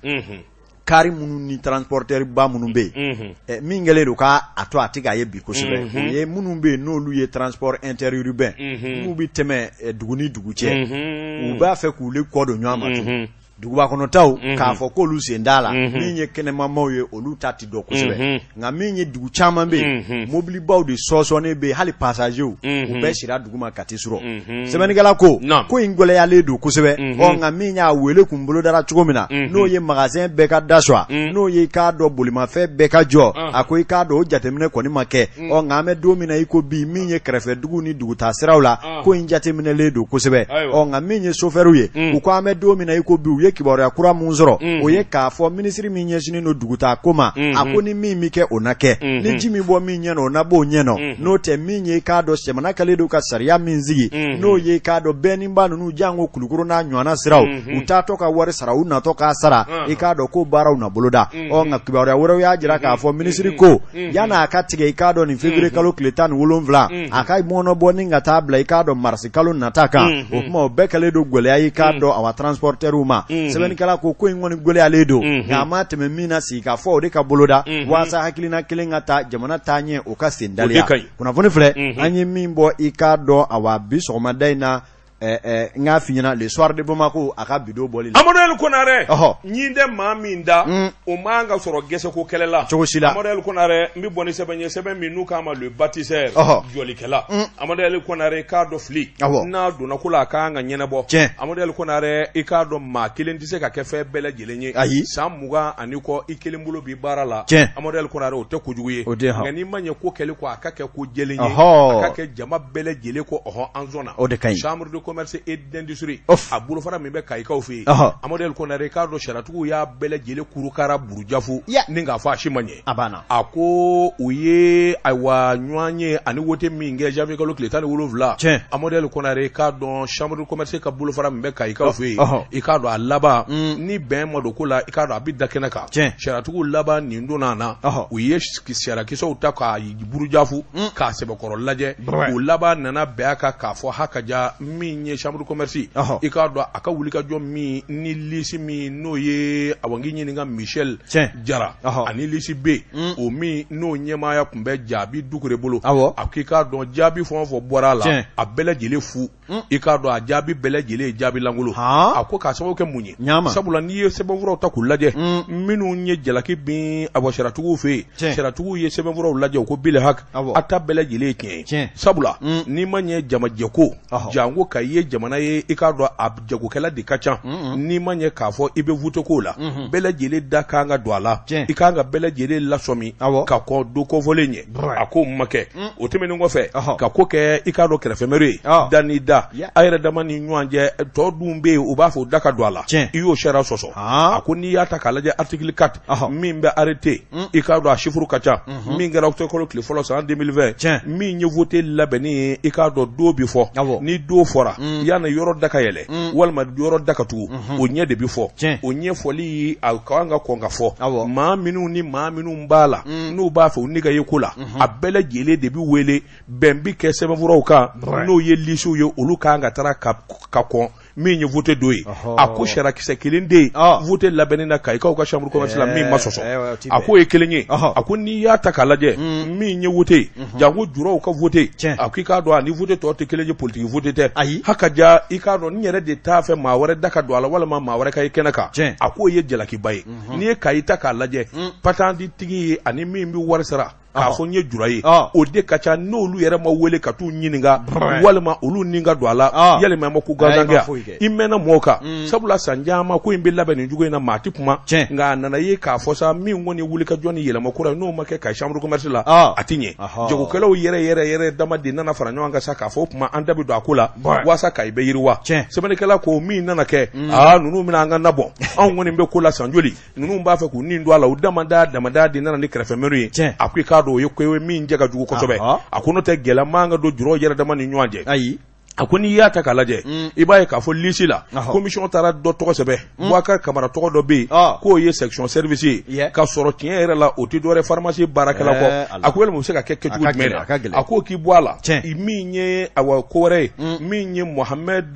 Kari minnu ni transporteur ba minnu bɛ yen, min kɛlen don k'a to a tɛ k'a ye bi kosɛbɛ, o ye minnu bɛ yen n'olu ye transport interurbain, n'u bɛ tɛmɛ dugu ni dugu cɛ, u b'a fɛ k'u kɔ don ɲɔgɔn ma tun. Duguba kɔnɔtaw k'a fɔ k'olu sen t'a la min ye kɛnɛmamaw ye olu ta tɛ dɔn kosɛbɛ nka min ye dugu caman bɛ yen mobilibaw de sɔsɔnnen bɛ yen hali passagerw u bɛɛ sira duguma Kati surɔ sɛbɛnnikɛla ko ko in gɛlɛyalen don kosɛbɛ ɔ nka min y'a wele kun bolodara cogo min na n'o ye magasin bɛɛ ka da suwa n'o ye i k'a dɔn bolimafɛn bɛɛ ka jɔ a ko i k'a dɔn o jateminɛ kɔni ma kɛ ɔ nka an bɛ don min na i ko bi min ye kɛrɛfɛ dugu ni dugutaa siraw la ko in jateminɛlen don kosɛbɛ ɔ nka min ye sofɛriw ye u ko an bɛ don min na i ko bi u ye kibaruya kura mun sɔrɔ o ye k'a fɔ minisiri min ɲɛsinnen don dugutaa ko ma a ko ni min bɛ kɛ o na kɛ ni ji min bɔ min ɲɛ na o na b'o ɲɛ nɔ n'o tɛ min ye i k'a dɔn jamana kɛlen don ka sariya min sigi n'o ye i k'a dɔn bɛɛninba ninnu janko Kulukoro n'a ɲɔgɔnna siraw u taatɔ ka wari sara u natɔ k'a sara i k'a dɔn ko baaraw na boloda ɔ nka kibaruya wɛrɛw y'a jira k'a fɔ minisiri ko yan'a ka tigɛ i k'a dɔn nin février kalo tile 17 a ka mɔnɔbɔ ni ka taa bila i k'a dɔn marisi kalo nata kan o tuma o bɛɛ kɛlen don gɛlɛya i k'a dɔn awa transporteurs ma sɛbɛnnikɛla ko ko in kɔni gɛlɛyalen don nka a ma tɛmɛ min na sigi ka fɔ o de ka boloda waasa hakilina kelen ka ta jamana taaɲɛ o ka sen daliya kunnafoni filɛ an ye min bɔ i k'a dɔn awa bi sɔgɔmada in na n k'a f'i ɲɛna le soir de Bamako a ka bidon bɔli la Amadu El Konare ɲin tɛ maa min da o man ka sɔrɔ gɛsɛko kɛlɛ la cogo si la Amadu El Konare n bɛ bɔ ni sɛbɛn ye sɛbɛn min n'u k'a ma le bâtisseur jɔlikɛla Amadu El Konare i k'a dɔn fili n'a donna ko la a ka kan ka ɲɛnabɔ tiɲɛ Amadu El Konare i k'a dɔn maa kelen tɛ se ka kɛ fɛn bɛɛ lajɛlen ye ayi san 20 ani kɔ i kelen bolo b'i baara la tiɲɛ Amadu El Konare o tɛ kojugu ye o tɛ nka n'i ma ɲɛ ko kɛli kɔ a ka kɛ ko jɛlen ye a ka kɛ jama bɛɛ lajɛlen ko ɔhɔn an sɔnna o de ka ɲi chambre de commerce et d'industrie Of. a bolofara min bɛ Kayikaw fɛ yen Ɔhɔ. Amadu El Konare i k'a dɔn sariyatigiw y'a bɛɛ lajɛlen kurukara burujafu Ya. ni k'a fɔ a si ma ɲɛ a banna a ko u ye ayiwa ɲɔgɔn ye ani wote min kɛ janvier kalo tile 17 Tiɲɛ. Amadu El Konare i k'a dɔn chambre de commerce ka bolofara min bɛ Kayikaw fɛ yen Ɔhɔ. i k'a dɔn a laban ni bɛn ma don ko la i k'a dɔn a bɛ da kɛnɛ kan Tiɲɛ. sariyatigiw laban nin donna na Ɔhɔ. u ye sariyakisɛw ta k'a burujafu k'a sɛbɛkɔrɔ lajɛ o laban nana bɛn a kan k'a fɔ ha ka ja min ye chambre de commerce i k'a dɔn a ka wulikajɔ min ni lisi min n'o ye awa n k'i ɲininka Michel Jara ani lisi B o min n'o ɲɛmaaya tun bɛ Jaabi Dukure bolo a k'i k'a dɔn jaabi fɛn o fɛn bɔra a la a bɛɛ lajɛlen fu i k'a dɔn a jaabi bɛɛ lajɛlen ye jaabi lankolon a ko k'a sababu kɛ mun ye sabula n'i ye sɛbɛnfuraw ta k'u lajɛ minnu ye jalaki bin awa sariyatigiw fɛ yen sariyatigiw ye sɛbɛnfuraw lajɛ u ko bil haki a ta bɛɛ lajɛlen ye tiɲɛ ye sabula n'i ma ɲɛ jamajɛko janko Kayi ye jamana ye i k'a dɔn a jagokɛla de ka ca n'i ma ɲɛ k'a fɔ i bɛ vote ko la bɛɛ lajɛlen da kan ka don a la i kan ka bɛɛ lajɛlen lasɔmi ka kɔn don kofɔlen ɲɛ a ko ma kɛ o tɛmɛnen kɔfɛ ka ko kɛ i k'a dɔn kɛrɛfɛmɛri ye da ni da a yɛrɛ dama ni ɲɔgɔn cɛ tɔ dun bɛ yen u b'a fɔ u da ka don a la i y'o sariya sɔsɔ a ko n'i y'a ta k'a lajɛ article 4 min bɛ arrêté i k'a dɔn a chiffre ka ca min kɛra octobre kalo tile fɔlɔ san 2020 min ye vote labɛnni ye i k'a dɔn don bɛ fɔ ni don fɔra yanni yɔrɔ da ka yɛlɛ walima yɔrɔ da ka tugu o ɲɛ de bɛ fɔ o ɲɛfɔli a ka kan ka kɔn ka fɔ maa minnu ni maa minnu b'a la n'u b'a fɛ u ni ka ye ko la a bɛɛ lajɛlen de bɛ wele bɛn bɛ kɛ sɛbɛnfuraw kan n'o ye lisiw ye olu kan ka taara ka kɔn min ye vote don ye a ko sariyakisɛ kelen de ye vote labɛnni na Kayikaw ka chambre commerce la min ma sɔsɔ a k'o ye kelen ye a ko n'i y'a ta k'a lajɛ min ye vote ye janko juraw ka vote a ko i k'a dɔn a ni vote tɔ tɛ kelen ye politiki vote tɛ ayi ha ka ja i k'a dɔn n yɛrɛ de t'a fɛ maa wɛrɛ da ka don a la walima maa wɛrɛ ka ye kɛnɛ kan a k'o ye jalakiba ye n'i ye Kayi ta k'a lajɛ patante tigi ye ani min bɛ wari sara k'a fɔ n ye jura ye o de ka ca n'olu yɛrɛ ma wele ka t'u ɲininka walima olu ni ka don a la yalima ma ko gansan kɛ i mɛnna mɔgɔw kan sabula san caman ko in bɛ labɛn nin cogo in na maa tɛ kuma nka a nana ye k'a fɔ sa min kɔni wuli ka jɔ ni yɛlɛma kura ye n'o ma kɛ Kayi chambre commerce la a tɛ ɲɛ jagokɛlaw yɛrɛ yɛrɛ yɛrɛ dama de nana fara ɲɔgɔn kan sa k'a fɔ o tuma an da bɛ don a ko la waasa Kayi bɛ yiriwa sɛbɛnnikɛla ko min nana kɛ aa ninnu bɛna an ka na bɔ anw kɔni bɛ ko la san joli ninnu b'a fɛ k'u nin don a la u damada damada de nana ni kɛrɛfɛmɛriw ye a ko i k'a dɔn o ye ko ye min jɛ ka jugu kosɛbɛ a ko n'o tɛ gɛlɛya man ka don juraw yɛrɛ dama ni ɲɔgɔn cɛ ayi a ko n'i y'a ta k'a lajɛ i b'a ye k'a fɔ lisi la commission taara dɔ tɔgɔ sɛbɛn Boubacar Kamara tɔgɔ dɔ bɛ yen k'o ye section service ye k'a sɔrɔ tiɲɛ yɛrɛ la o tɛ dɔwɛrɛ pharmacie baarakɛla kɔ a ko yalima o bɛ se ka kɛ kɛcogo jumɛn na a k'o k'i bɔ a la min ye awa ko wɛrɛ ye min ye Mohamed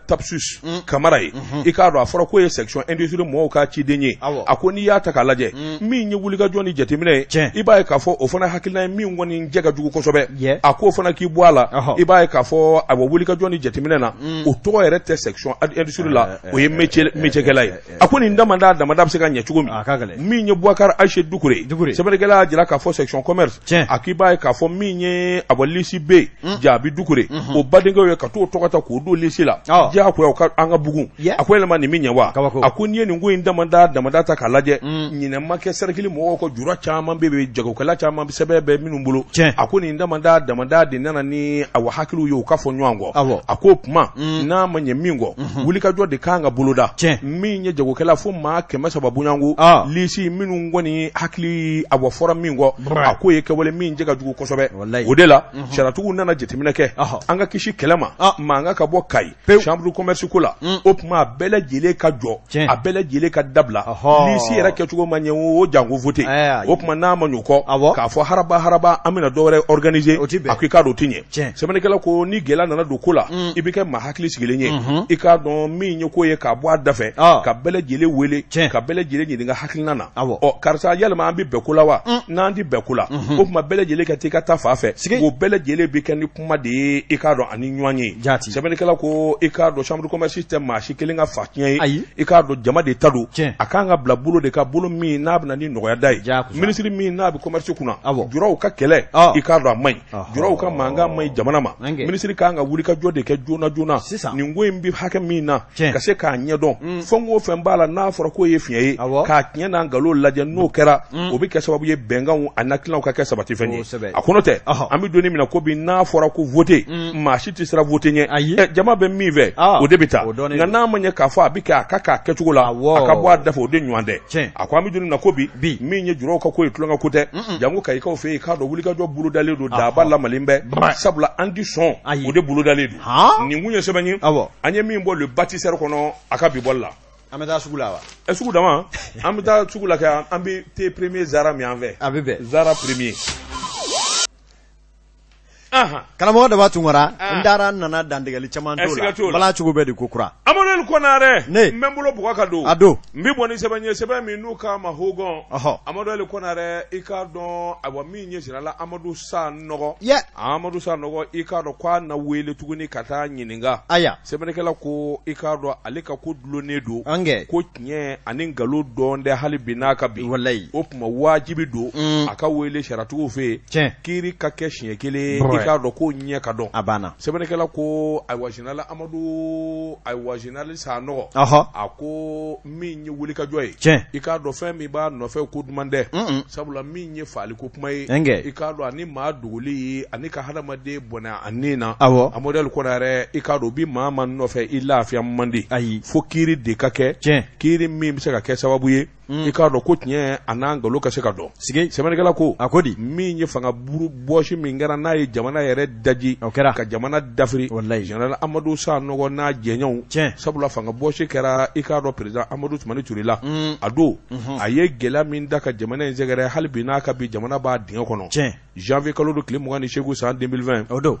Tapsus Kamara ye i k'a dɔn a fɔra k'o ye section industrie mɔgɔw ka ciden ye a ko n'i y'a ta k'a lajɛ min ye wulikajɔ ni jateminɛ ye i b'a ye k'a fɔ o fana hakilina ye min kɔni jɛ ka jugu kosɛbɛ a k'o fana k'i bɔ a la i b'a ye k'a fɔ awa wuli wulikajɔ ni jateminɛ na o tɔgɔ yɛrɛ tɛ section industrie la o ye métier kɛla ye. A ko nin damada damada bɛ se ka ɲɛ cogo min? A ka gɛlɛn. Min ye Boubacar Aïché Doucouré, Doucouré. Sɛbɛnnikɛla y'a jira k'a fɔ section commerce, a k'i b'a ye k'a fɔ min ye a bɔ liste B, Jaabi Doucouré, o badenkɛw ye ka t'o tɔgɔ ta k'o don liste la, diyagoya o ka an ka bugun. A ko yɛlɛma nin min ɲɛ wa? Kabako. A ko n'i ye nin ko in damada damada ta k'a lajɛ, ɲinɛ ma kɛ cercle mɔgɔw kɔ, jura caman bɛ yen, jagokɛla caman bɛ sɛbɛn bɛ minnu bolo. A ko nin damada damada de nana ni awa hakiliw ye u ka fɔ ɲɔgɔn kɔ. A ko kuma n'a ma ɲɛ min kɔ, wulikajɔ de kan ka boloda. Min ye jagokɛla fo maa 300 bonyanko liste minnu kɔni hakili awa fɔra min kɔ, a k'o ye kɛwale min cɛ ka jugu kosɛbɛ. O de la sariyatigiw nana jateminɛ kɛ an ka kisi kɛlɛ ma, mankan ka bɔ Kayi chambre de commerce ko la. O tuma a bɛɛ lajɛlen ka jɔ, a bɛɛ lajɛlen ka dabila. Liste yɛrɛ kɛcogo ma ɲɛ o janko vote. O tuma n'a ma ɲɛ o kɔ k'a fɔ haraba haraba an bɛna dɔwɛrɛ organiser, a ko i k'a dɔn o tɛ ɲɛ. Sɛbɛnnikɛla ko ni gɛlɛya nana don ko la, i bɛ kɛ maa hakili sigilen ye. I k'a dɔn min ye ko ye k'a bɔ a da fɛ, ka bɛɛ lajɛlen wele, ka bɛɛ lajɛlen ɲininka hakilina na. Ɔ karisa, yalima an bɛ bɛn ko la wa? N'an tɛ bɛn ko la, o tuma bɛɛ lajɛlen ka taa i ka taa fan fɛ. O bɛɛ lajɛlen bɛ kɛ ni kuma de ye, i k'a dɔn, ani ɲɔgɔn ye. Sɛbɛnnikɛla ko i k'a dɔn chambre de commerce tɛ maa si kelen ka fa tiɲɛ ye. I k'a dɔn jama de ta don. A kan ka bila bolo de ka bolo min n'a bɛ na ni nɔgɔya da ye. Minisiri min n'a bɛ commerce kunna, juraw ka kɛlɛ, i k'a dɔn a man ɲi. Juraw ka mankan man ɲi jamana ma. Minisiri kan ka wulikajɔ de kɛ joona joona nin ko in bɛ hakɛ min na, ka se k'a ɲɛdɔn. Fɛn o fɛn b'a la n'a fɔra k'o ye fiɲɛ ye, k'a tiɲɛ n'a nkalon lajɛ. N'o kɛra, o bɛ kɛ sababu ye bɛnkanw a hakilinaw ka kɛ sabati fɛn ye. A kɔnɔ tɛ, an bɛ don min na ko bi, n'a fɔra ko vote, maa si tɛ siran vote ɲɛ. Jama bɛ min fɛ, o de bɛ taa. Nka n'a ma ɲɛ k'a fɔ a bɛ kɛ a ka k'a kɛcogo la, a ka bɔ a da fɛ, o de ɲɔgɔn tɛ. A ko an bɛ don min na ko bi, min ye juraw ka ko ye, tulonkɛ ko tɛ. Janko Kayikaw fɛ yen, i k'a dɔn wulikajɔ bolodalen don, daba lamalen bɛ, sabula an tɛ sɔn, o de bolodalen don. Nin kun ye sɛbɛn ye an ye min bɔ Le Bâtisseur kɔnɔ a ka bi bɔli la. An bɛ taa sugu la wa? Ɛ, sugu dama, an bɛ taa sugu la kɛ, an bɛ thé premier Zara min an fɛ. A bɛ bɛn. Zara premier. Karamɔgɔ Daba Tunkara, n taara n nana dantigɛli caman t'o la, bala cogo bɛ di ko kura. Amadu Konarɛ, ne n bɛ n bolo bugɔ ka don. A don. N bɛ bɔ ni sɛbɛn ye, sɛbɛn min n'u k'a ma Hogon. Amadu Ali Konarɛ, i k'a dɔn ayiwa min ye général Amadu Sanɔgɔ. Amadu Sanɔgɔ, i k'a dɔn k'a na wele tuguni ka taa ɲininka. Aya. Sɛbɛnnikɛla ko i k'a dɔn ale ka ko dulonnen don. Ko tiɲɛ ani nkalon dɔn tɛ hali bi n'a ka bi. Walayi. O tuma wajibi don a ka wele sariyatigiw fɛ yen. Kiiri ka kɛ siɲɛ kelen, i k'a dɔn ko ɲɛ ka dɔn. A banna. Sɛbɛnnikɛla ko ayiwa général Amadu, ayiwa général Sanɔgɔ, a ko min ye wulikajɔ ye, i k'a dɔn fɛn min b'a nɔfɛ ko duman tɛ, sabula min ye faliko kuma ye, i k'a dɔn ani maa dogoli ye ani ka hadamaden bɔnɛ a ni na. Amadu Ali Konarɛ, i k'a dɔn bi maa ma nɔfɛ, i lafiya man di. Ayi. Fo kiiri de ka kɛ, kiiri min bɛ se ka kɛ sababu ye, i k'a dɔn ko tiɲɛ a n'a nkalon ka se ka dɔn. Sɛbɛnnikɛla ko A ko di? Min ye fanga buru bɔsi min kɛra, n'a ye jamana yɛrɛ daji, O kɛra. ka jamana dafiri, Walayi. Général Amadu Sanɔgɔ n'a jɛɲɔgɔnw, sabula fanga bɔsi kɛra, i k'a dɔn président Amadu Tumani Ture la, a don a ye gɛlɛya min da ka jamana in sɛgɛrɛ, hali bi n'a ka bi jamana b'a dingɛ kɔnɔ. Janvier kalo don tile 28 san 2020. O don.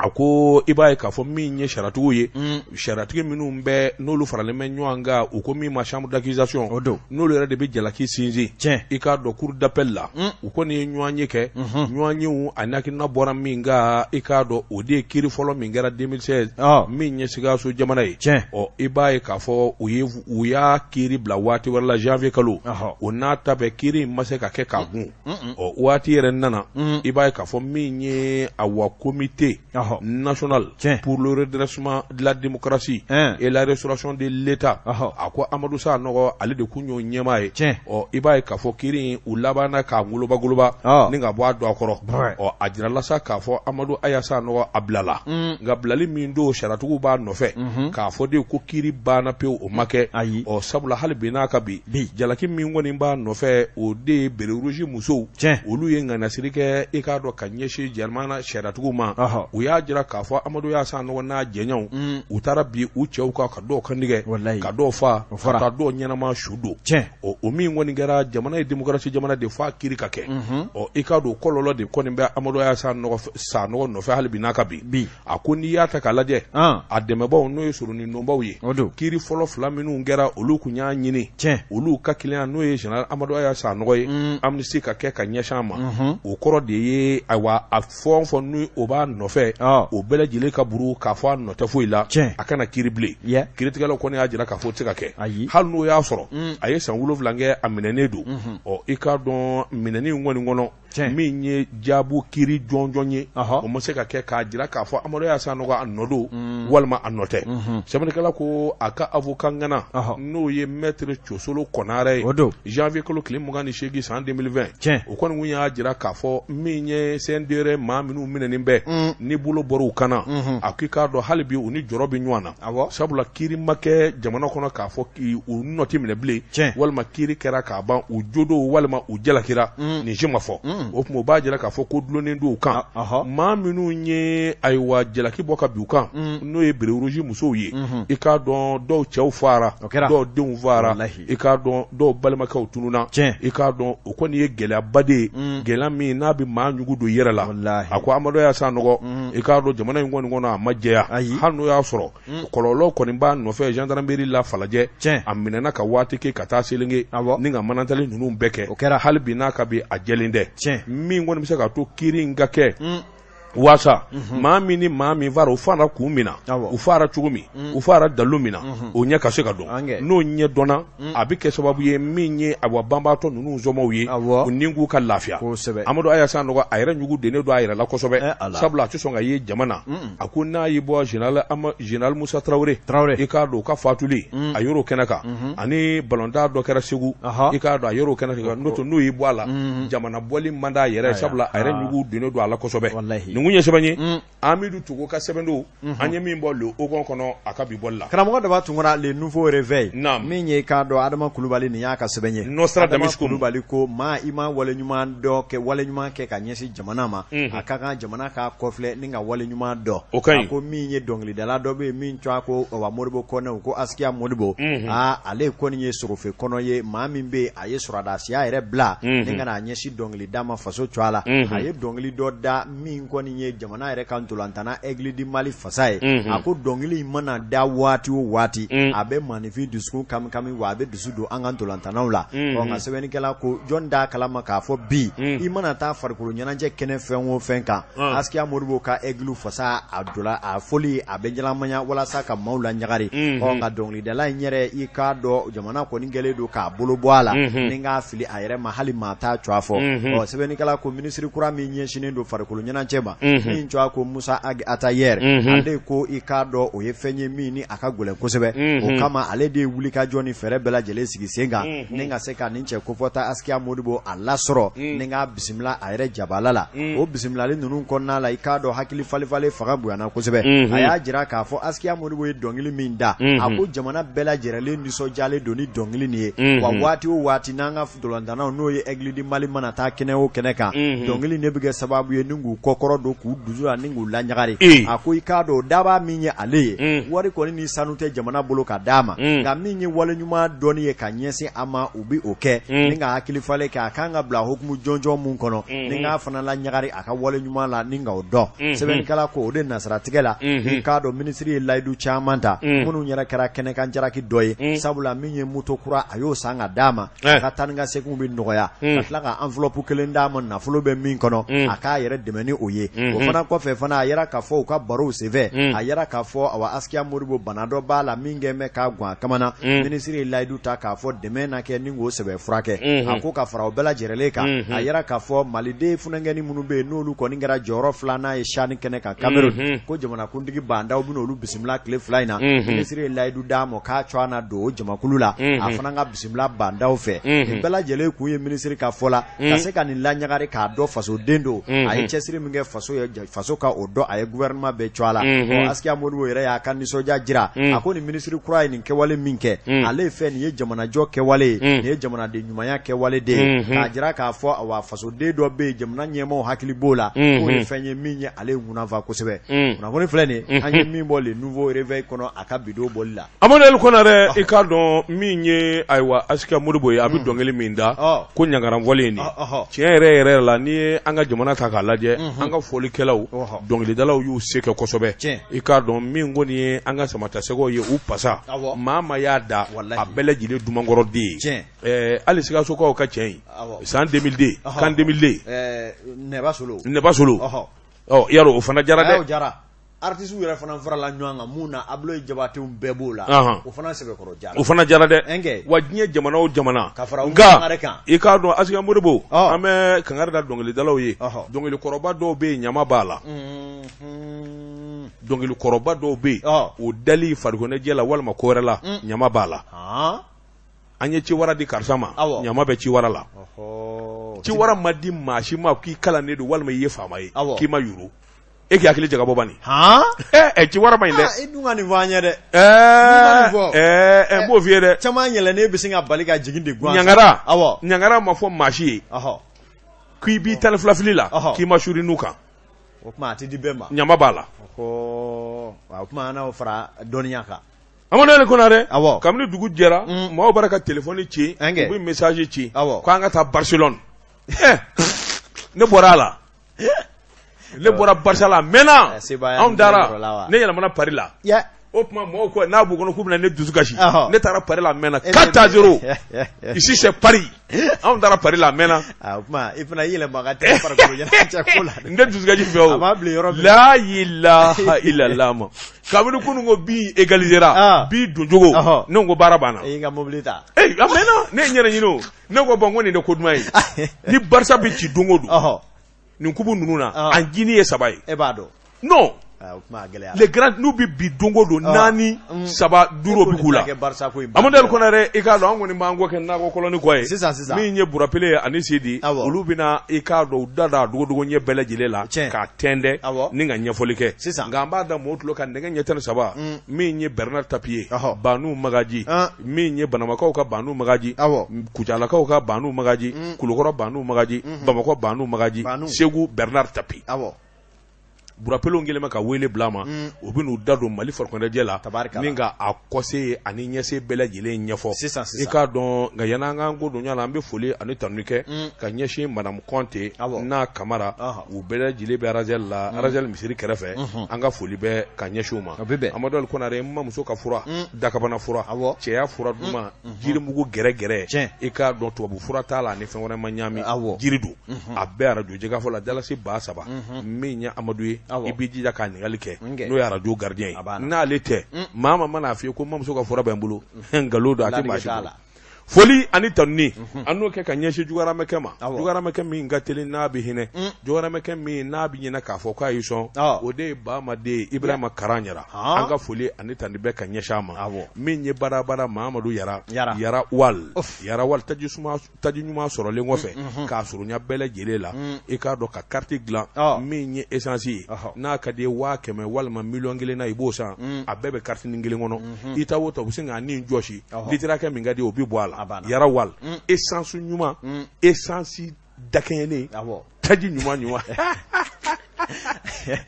A ko i b'a ye k'a fɔ min ye sariyatigiw ye, sariyatigi minnu bɛ n'olu faralen bɛ ɲɔgɔn kan, u ko min ma chambre d'accusation, O don. N'olu yɛrɛ de bɛ jalaki sinsin, i k'a dɔn cour d'appel la, u kɔni ye ɲɔgɔn ye kɛ, ɲɔgɔn yew a hakilina bɔra min kan, i k'a dɔn o de ye kiiri fɔlɔ min kɛra 2016, min ye Sikaso jamana ye. Ɔ i b'a ye k'a fɔ u ye u y'a kiiri bila waati wɛrɛ la, janvier kalo. O n'a ta bɛɛ, kiiri in ma se ka kɛ k'a gun. Ɔ waati yɛrɛ nana, i b'a ye k'a fɔ min ye awa comité national pour le redressement de la démocratie et la restauration de l'État, a ko Amadu Sanɔgɔ ale de kun y'o ɲɛmaa ye. Ɔ i b'a ye k'a fɔ kiiri in u labanna k'a golobagoloba ni ka bɔ a don a kɔrɔ. Ɔ a jirala sa k'a fɔ Amadu Aya Sanɔgɔ a bilala, nka bilali min don, sariyatigiw b'a nɔfɛ k'a fɔ de ko kiiri banna pewu, o ma kɛ. Ayi. Ɔ sabula hali bi n'a ka bi, jalaki min kɔni b'a nɔfɛ, o de ye béret rouge musow, olu ye ŋanasiri kɛ, i k'a dɔn ka ɲɛsin jamana sariyatigiw ma. U y'a jira k'a fɔ Amadu Aya Sanɔgɔ n'a jɛɲɔgɔnw, u taara bin u cɛw kan, ka dɔw kantigɛ, ka dɔw fa, ka taa dɔw ɲɛnama su don. Ɔ o min kɔni kɛra, jamana ye démocratie jamana de, f'a kiiri ka kɛ. Ɔ i k'a dɔn kɔlɔlɔ de kɔni bɛ Amadu Aya Sanɔgɔ nɔfɛ hali bi n'a ka bi. A ko n'i y'a ta k'a lajɛ, a dɛmɛbaw n'o ye soroninonbaw ye, kiiri fɔlɔ fila minnu kɛra, olu kun y'a ɲini olu ka client n'o ye général Amadu Aya Sanɔgɔ ye, amnistie ka kɛ ka ɲɛsin a ma. O kɔrɔ de ye ayiwa a fɛn o fɛn ni o b'a nɔfɛ. O bɛɛ lajɛlen ka buru k'a fɔ a nɔ tɛ foyi la, a kana kiiri bilen. Kiiritigɛlaw kɔni y'a jira k'a fɔ o tɛ se ka kɛ, hali n'o y'a sɔrɔ a ye san 7 kɛ a minɛnen don. Ɔ, i k'a dɔn minɛni in kɔni kɔnɔ, min ye jaabu kiiri jɔnjɔn ye, o ma se ka kɛ k'a jira k'a fɔ Amadu Aya Sanɔgɔ a nɔ don walima a nɔ tɛ. Sɛbɛnnikɛla ko a ka avocat ŋana, n'o ye maître Cosolo Kɔnarɛ ye, o don janvier kalo tile 28 san 2020, o kɔni kun y'a jira k'a fɔ min ye CNDR maa minnu minɛnen bɛ ni bolo bɔra u kan na, a k'i k'a dɔn hali bi u ni jɔrɔ bɛ ɲɔgɔn na, sabula kiiri ma kɛ jamana kɔnɔ k'a fɔ u nɔ tɛ minɛ bilen, walima kiiri kɛra k'a ban, u jo don walima u jalakira, nin si ma fɔ. O tuma o b'a jira k'a fɔ ko dulonnen don u kan. Maa minnu ye ayiwa jalaki bɔ ka bin u kan, n'o ye béret rouge musow ye, i k'a dɔn dɔw cɛw faara, dɔw denw faara, i k'a dɔn dɔw balimakɛw tununna. I k'a dɔn o kɔni ye gɛlɛyaba de ye, gɛlɛya min n'a bɛ maa ɲugu don i yɛrɛ la. A ko Amadu Aya Sanɔgɔ, i k'a dɔn jamana in kɔni kɔnɔ a ma jɛya, hali n'o y'a sɔrɔ kɔlɔlɔ kɔni b'a nɔfɛ gendarmerie la Falajɛ, a minɛna ka waati kɛ ka taa Selenge ni ka manatali ninnu bɛɛ kɛ. O kɛra, hali bi n'a ka bi a jɛlen tɛ. Min kɔni bɛ se ka to kiiri in ka kɛ waasa maa min ni maa min fara, u fara kun min na, u fara cogo min, u fara dalu min na, o ɲɛ ka se ka dɔn. N'o ɲɛ dɔnna, a bɛ kɛ sababu ye min ye awa banbaatɔ ninnu somɔgɔw ye, u ni k'u ka lafiya. Amadu Aya Sanɔgɔ a yɛrɛ ɲugu donnen don a yɛrɛ la kosɛbɛ, sabula a tɛ sɔn ka ye jama na. A ko n'a y'i bɔ général Musa Tarawele, i k'a dɔn o ka fatuli, a yer'o kɛnɛ kan, ani balontan dɔ kɛra Segu, i k'a dɔn a yer'o kɛnɛ kan. N'o tɛ, n'o y'i bɔ a la, jamana bɔli man d'a yɛrɛ, sabula a yɛrɛ ɲugu donnen don a la kosɛbɛ. Nin kun ye sɛbɛn ye, Amidu Togo ka sɛbɛn don, an ye min bɔ Le Hogon kɔnɔ a ka bi bɔli la. Karamɔgɔ Daba Tunkara, Le Nouveau Réveil, min ye k'a dɔn Adama Kulubali, nin y'a ka sɛbɛn ye. Adama Kulubali ko maa i ma wale ɲuman dɔ kɛ, wale ɲuman kɛ ka ɲɛsin jamana ma, a ka kan jamana k'a kɔfilɛ ni ka wale ɲuman dɔn. O ka ɲi. A ko min ye dɔnkilidala dɔ bɛ yen min tɔgɔ ko wa Modibo Kɔnɛ, ko Asikiya Modibo, aa ale kɔni ye sorofe kɔnɔ ye, maa min bɛ yen a ye sɔrɔdasiya yɛrɛ bila ni ka n'a ɲɛsin dɔnkilida ma faso cogoya la. A ye dɔnkili dɔ da min kɔni ye jamana yɛrɛ ka ntolantanna Aigle du Mali fasa ye. A ko dɔnkili in mana da waati o waati, a bɛ maaninfin dusukun kamikami, wa a bɛ dusu don an ka ntolantannaw la. Ɔ, nka sɛbɛnnikɛla ko jɔn t'a kalama k'a fɔ bi i mana taa farikolo ɲɛnajɛ kɛnɛ fɛn o fɛn kan, Asikiya Modibo ka Aigle fasa a donna a fɔli a bɛ ɲɛnamaya walasa ka maaw laɲagari. Ɔ, nka dɔnkilidala in yɛrɛ, i k'a dɔn jamana kɔni kɛlen don k'a bolo bɔ a la ni k'a fili a yɛrɛ ma, hali maa t'a tɔgɔ fɔ. Ɔ, sɛbɛnnikɛla ko minisiri kura min ɲɛsinnen don farikolo ɲɛnajɛ ma, min tɔgɔ ko Musa Ag Atayɛr, ale ko i k'a dɔn o ye fɛn ye min ni a ka gɛlɛn kosɛbɛ. O kama ale de ye wulikajɔ ni fɛɛrɛ bɛɛ lajɛlen sigi sen kan ni ka se ka nin cɛ kofɔta Asikiya Modibo a lasɔrɔ ni k'a bisimila a yɛrɛ jabala la. O bisimilali ninnu kɔnɔna la, i k'a dɔn hakili falifalen fanga bonyana kosɛbɛ. A y'a jira k'a fɔ Asikiya Modibo ye dɔnkili min da, a ko jamana bɛɛ lajɛlen nisɔndiyalen don ni dɔnkili nin ye, wa waati o waati n'an ka ntolantannaw n'o ye Aigle du Mali mana taa kɛnɛ o kɛnɛ kan, dɔnkili ne bɛ kɛ sababu ye ni k'u kɔkɔrɔ don, k'u dusu la ni k'u laɲagari. A ko i k'a dɔn dabaa min ye ale ye, wari kɔni ni sanu tɛ jamana bolo ka d'a ma, nka min ye wale ɲuman dɔnni ye ka ɲɛsin a ma, u bɛ o kɛ ni ka hakili falen kɛ. A kan ka bila hukumu jɔnjɔn mun kɔnɔ ni k'a fana laɲagari a ka wale ɲuman la ni ka o dɔn. Sɛbɛnnikɛla ko o de nasiratigɛ la, i k'a dɔn minisiri ye layidu caman ta minnu yɛrɛ kɛra kɛnɛkan jalaki dɔ ye, sabula min ye moto kura, a y'o san ka d'a ma, a ka taa ni ka seginw bɛ nɔgɔya, ka tila ka enveloppe kelen d'a ma nafolo bɛ min kɔnɔ, a k'a yɛrɛ dɛmɛ ni o ye. O fana kɔfɛ fana, a yɛrɛ k'a fɔ u ka barow senfɛ, a yɛrɛ k'a fɔ awa Asikiya Modibo bana dɔ b'a la min kɛlen bɛ k'a gwan a kamana. Minisiri ye layidu ta k'a fɔ dɛmɛ na kɛ ni k'o sɛbɛ furakɛ. A ko ka fara o bɛɛ lajɛrɛlen kan, a yɛrɛ k'a fɔ maliden funankɛnin minnu bɛ yen n'olu kɔni kɛra jɔyɔrɔ filanan ye CHAN kɛnɛ kan Cameroun, ko jamanakuntigi Ba Ndaw bɛna olu bisimila tile 2 in na. Minisiri ye layidu d'a ma k'a cogoya na don o jamakulu la, a fana ka bisimila Ba Ndaw fɛ. Nin bɛɛ lajɛlen kun ye minisiri ka fɔ la ka se ka nin laɲagari k'a dɔn fasoden don, a ye cɛsiri min kɛ faso ye, faso ka o dɔn a ye gouvernement bɛɛ cogoya la. Ɔ, Asikiya Modibo yɛrɛ y'a ka nisɔndiya jira. A ko nin minisiri kura ye nin kɛwale min kɛ, ale fɛ nin ye jamanajɔ kɛwale ye, nin ye jamanaden ɲumanya kɛwale de ye, k'a jira k'a fɔ awa fasoden dɔ bɛ yen jamana ɲɛmaaw hakili b'o la, k'o ye fɛn ye min ye ale ŋunanfa kosɛbɛ. Kunnafoni filɛ nin an ye min bɔ Le Nouveau Réveil kɔnɔ a ka bi don bɔli la. Emmanuel Konarɛ, i k'a dɔn min ye ayiwa Asikiya Modibo ye, a bɛ dɔnkili min da ko ɲangaranfɔli ye nin tiɲɛ yɛrɛ yɛrɛ la. N'i ye an ka jamana ta k'a lajɛ, an ka fɔlikɛlaw, dɔnkilidalaw y'u se kɛ kosɛbɛ. I k'a dɔn min kɔni ye an ka samatasɛgɛw ye, u pasa maa ma y'a da a bɛɛ lajɛlen dumankɔrɔ den ye. Hali Sikasokaw ka cɛ in san 2002 CAN 2002 Nɛba Solo. Ɔ yarɔ, o fana jara dɛ. O jara. Artistes yɛrɛ fana farala ɲɔgɔn kan mun na, Abulayi Jabatew bɛɛ b'o la, o fana sɛbɛkɔrɔ jara. O fana jara dɛ. Wa diɲɛ jamana o jamana. Ka fara Sangare kan. I k'a dɔn, Asika Modibo, an bɛ kangari da dɔnkilidalaw ye. Dɔnkilikɔrɔba dɔw bɛ yen, ɲama b'a la. Dɔnkilikɔrɔba dɔw bɛ yen, o dali farikoloɲɛnajɛ la walima ko wɛrɛ la, ɲama b'a la. An ye ciwara di karisa ma, ɲama bɛ ciwara la. Ciwara ma di maa si ma k'i kalannen don walima i ye faama ye k'i ma yuru, e k'i hakili jagabɔ bani. Ɛ, ciwara ma ɲi dɛ. I dun ka nin fɔ an ye dɛ. Ɛɛ, n b'o f'i ye dɛ. Caman yɛlɛnnen bɛ sin ka bali ka jigin de gansan. Ɲangara, ɲangara ma fɔ maa si ye k'i b'i 12 fili la k'i ma suri nu kan. O tuma a tɛ di bɛɛ ma. Ɲama b'a la. O tuma an n'o fara dɔnniya kan. Amadu Ali Konare, kabini dugu jɛra, maaw bɔra ka téléphone ci, u bɛ message ci k'an ka taa Barcelone. Ne bɔra a la. Ne bɔra Barça la a mɛnna. Anw taara, ne yɛlɛmana Paris la. O tuma mɔgɔw ko n'a b'u kɔnɔ k'u bɛna ne dusu kasi. Ne taara Paris la a mɛnna 4-0. Ici c'est Paris. Anw taara Paris la a mɛnna. O tuma i fana i yɛlɛma ka teli farikolo ɲɛnajɛ ko la. N tɛ dusukasi fɛ o. A b'a bila yɔrɔ min. La ilaha illallah ma. Kabini kunun ko bi égalisera. Bi doncogo. Ne ko baara banna. E y'i ka mobili ta. Ee, a mɛnna, ne ye n yɛrɛ ɲini o. Ne ko bon, ko nin tɛ ko duman ye. Ni Barça bɛ ci don o don. Nin coupe ninnu na, a jini ye saba ye. E b'a dɔn. Non. Les grands, n'u bɛ bi don o don, naani, saba, duuru, o bɛ k'u la. Amadu Ali Konare, i k'a dɔn, an kɔni b'an kɔ kɛ nakɔ kɔlɔni kɔ ye. Sisan sisan. Min ye Burapele ye ani Sidi, olu bɛna, i k'a dɔn, u da don a dogodogo ɲɛ bɛɛ lajɛlen la. K'a tɛntɛn ni ka ɲɛfɔli kɛ. Sisan. Nka an b'a da mɔgɔw tulo kan nɛgɛ ɲɛ 13. Min ye Bernard Tapie ye. Banu Magaji. Min ye Banamakaw ka Banu Magaji. Kucalakaw ka Banu Magaji. Kulukɔrɔ Banu Magaji. Bamakɔ Banu Magaji. Segu Bernard Tapie. Burapelew kɛlen bɛ ka wele bila a ma, u bɛ n'u da don Mali farikoloɲɛnajɛ la ni ka a kɔse ani ɲɛse bɛɛ lajɛlen ɲɛfɔ. Sisan sisan, i k'a dɔn. Nka yanni an k'an ko don ɲɔgɔn na, an bɛ foli ani tanuni kɛ ka ɲɛsin Madame Kɔnte n'a Kamara, u bɛɛ lajɛlen bɛ Arazɛli la, Arazɛli misiri kɛrɛfɛ. An ka foli bɛ ka ɲɛsin u ma. Amadu Ali Konare, n mamuso ka fura, dakabana fura, cɛya fura duman, jirimugu gɛrɛgɛrɛ, i k'a dɔn, tubabu fura t'a la, ni fɛn wɛrɛ ma ɲaami, jiri don. A bɛɛ arajo Jɛkafɔ la, dalasi 3000. Min ye Amadu ye, i b'i jija k'a ɲininkali kɛ, n'o ye arajo gardien ye. N'ale tɛ, maa ma man'a f'i ye ko mamuso ka fura bɛ n bolo, nkalon don, a tɛ maa si bolo. Foli ani tanuni, an n'o kɛ ka ɲɛsin jugaramɛkɛ ma, jugaramɛkɛ min ka teli n'a bɛ hinɛ, jugaramɛkɛ min n'a bɛ ɲinɛ k'a fɔ k'a y'i sɔn, o de ye Bamaden Ibrahima Karan Yara. An ka foli ani tanuni bɛ ka ɲɛsin a ma. Min ye barabara Mamadu Yara, Yara wal, Yara wal taji suma, taji ɲuman sɔrɔlen kɔfɛ k'a surunya bɛɛ lajɛlen la, i k'a dɔn, ka kariti dilan min ye esansi ye, n'a ka di 100 000 walima 1 000 000 na, i b'o san. A bɛɛ bɛ kariti nin kelen kɔnɔ. I ta o ta, u bɛ se k'a ni jɔsi, litiri hakɛ min ka di, o bɛ bɔ a la. Yara wal, esansi ɲuman, esansi dakɛɲɛnen, taji ɲuman ɲuman.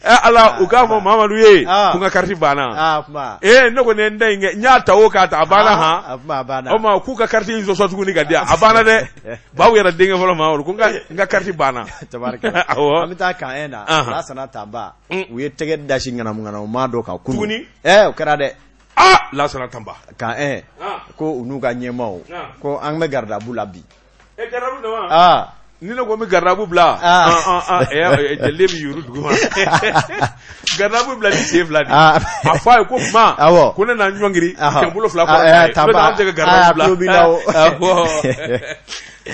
Ala, u k'a fɔ Mamadu ye ko n ka kariti banna. Ee, ne ko ne n da in kɛ, n y'a ta o k'a ta, a banna. Han, o ma k'u ka kariti in sɔsɔ tuguni ka di yan, a banna dɛ. Baw yɛrɛ denkɛ fɔlɔ Mamadu ko n ka kariti banna. Awɔ, an bɛ taa camp 1 na. Lasana Tanba, u ye tɛgɛ dasi ŋanamu ŋanamu maa dɔ kan kunun tuguni. O kɛra dɛ. Aa, Lasana Tanba. Camp 1 ko u n'u ka ɲɛmaaw ko an bɛ garde à vous la bi. E, garde à vous dama. Ni ne ko n bɛ garde à vous bila, jeli bɛ yuru dugu ma. Garde à vous bila ni sen fila de. A fɔ a ye ko kuma ko ne na ɲɔngiri kɛ bolo fila kɔrɔ, n'o tɛ an tɛ ka garde à vous bila.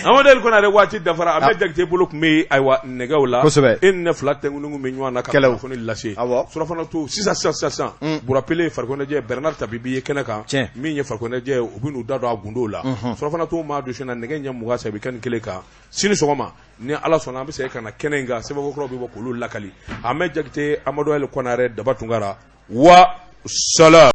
Amadu Ali Konare, waati dafara. A bɛ Jakite bolo tun bɛ yen, ayiwa, nɛgɛw la. Kosɛbɛ. E ni ne fila tɛnkunnen bɛ ɲɔgɔn na ka kunnafoni lase. Surafana to sisan sisan sisan, Burapele farikoloɲɛnajɛ, Bernard Tapie bi ye kɛnɛ kan. Min ye farikoloɲɛnajɛ ye, u bɛ n'u da don a gundow la. Surafana to maa dusu na nɛgɛ ɲɛ 23 bɛ kɛ nin kelen kan sini sɔgɔma, ni Ala sɔnna, an bɛ segin ka na kɛnɛ in kan. Sɛbɛnko kuraw bɛ bɔ k'olu lakali. Ahmed Jakite, Amadu Ali Konare, Daba Tunkara wa salam.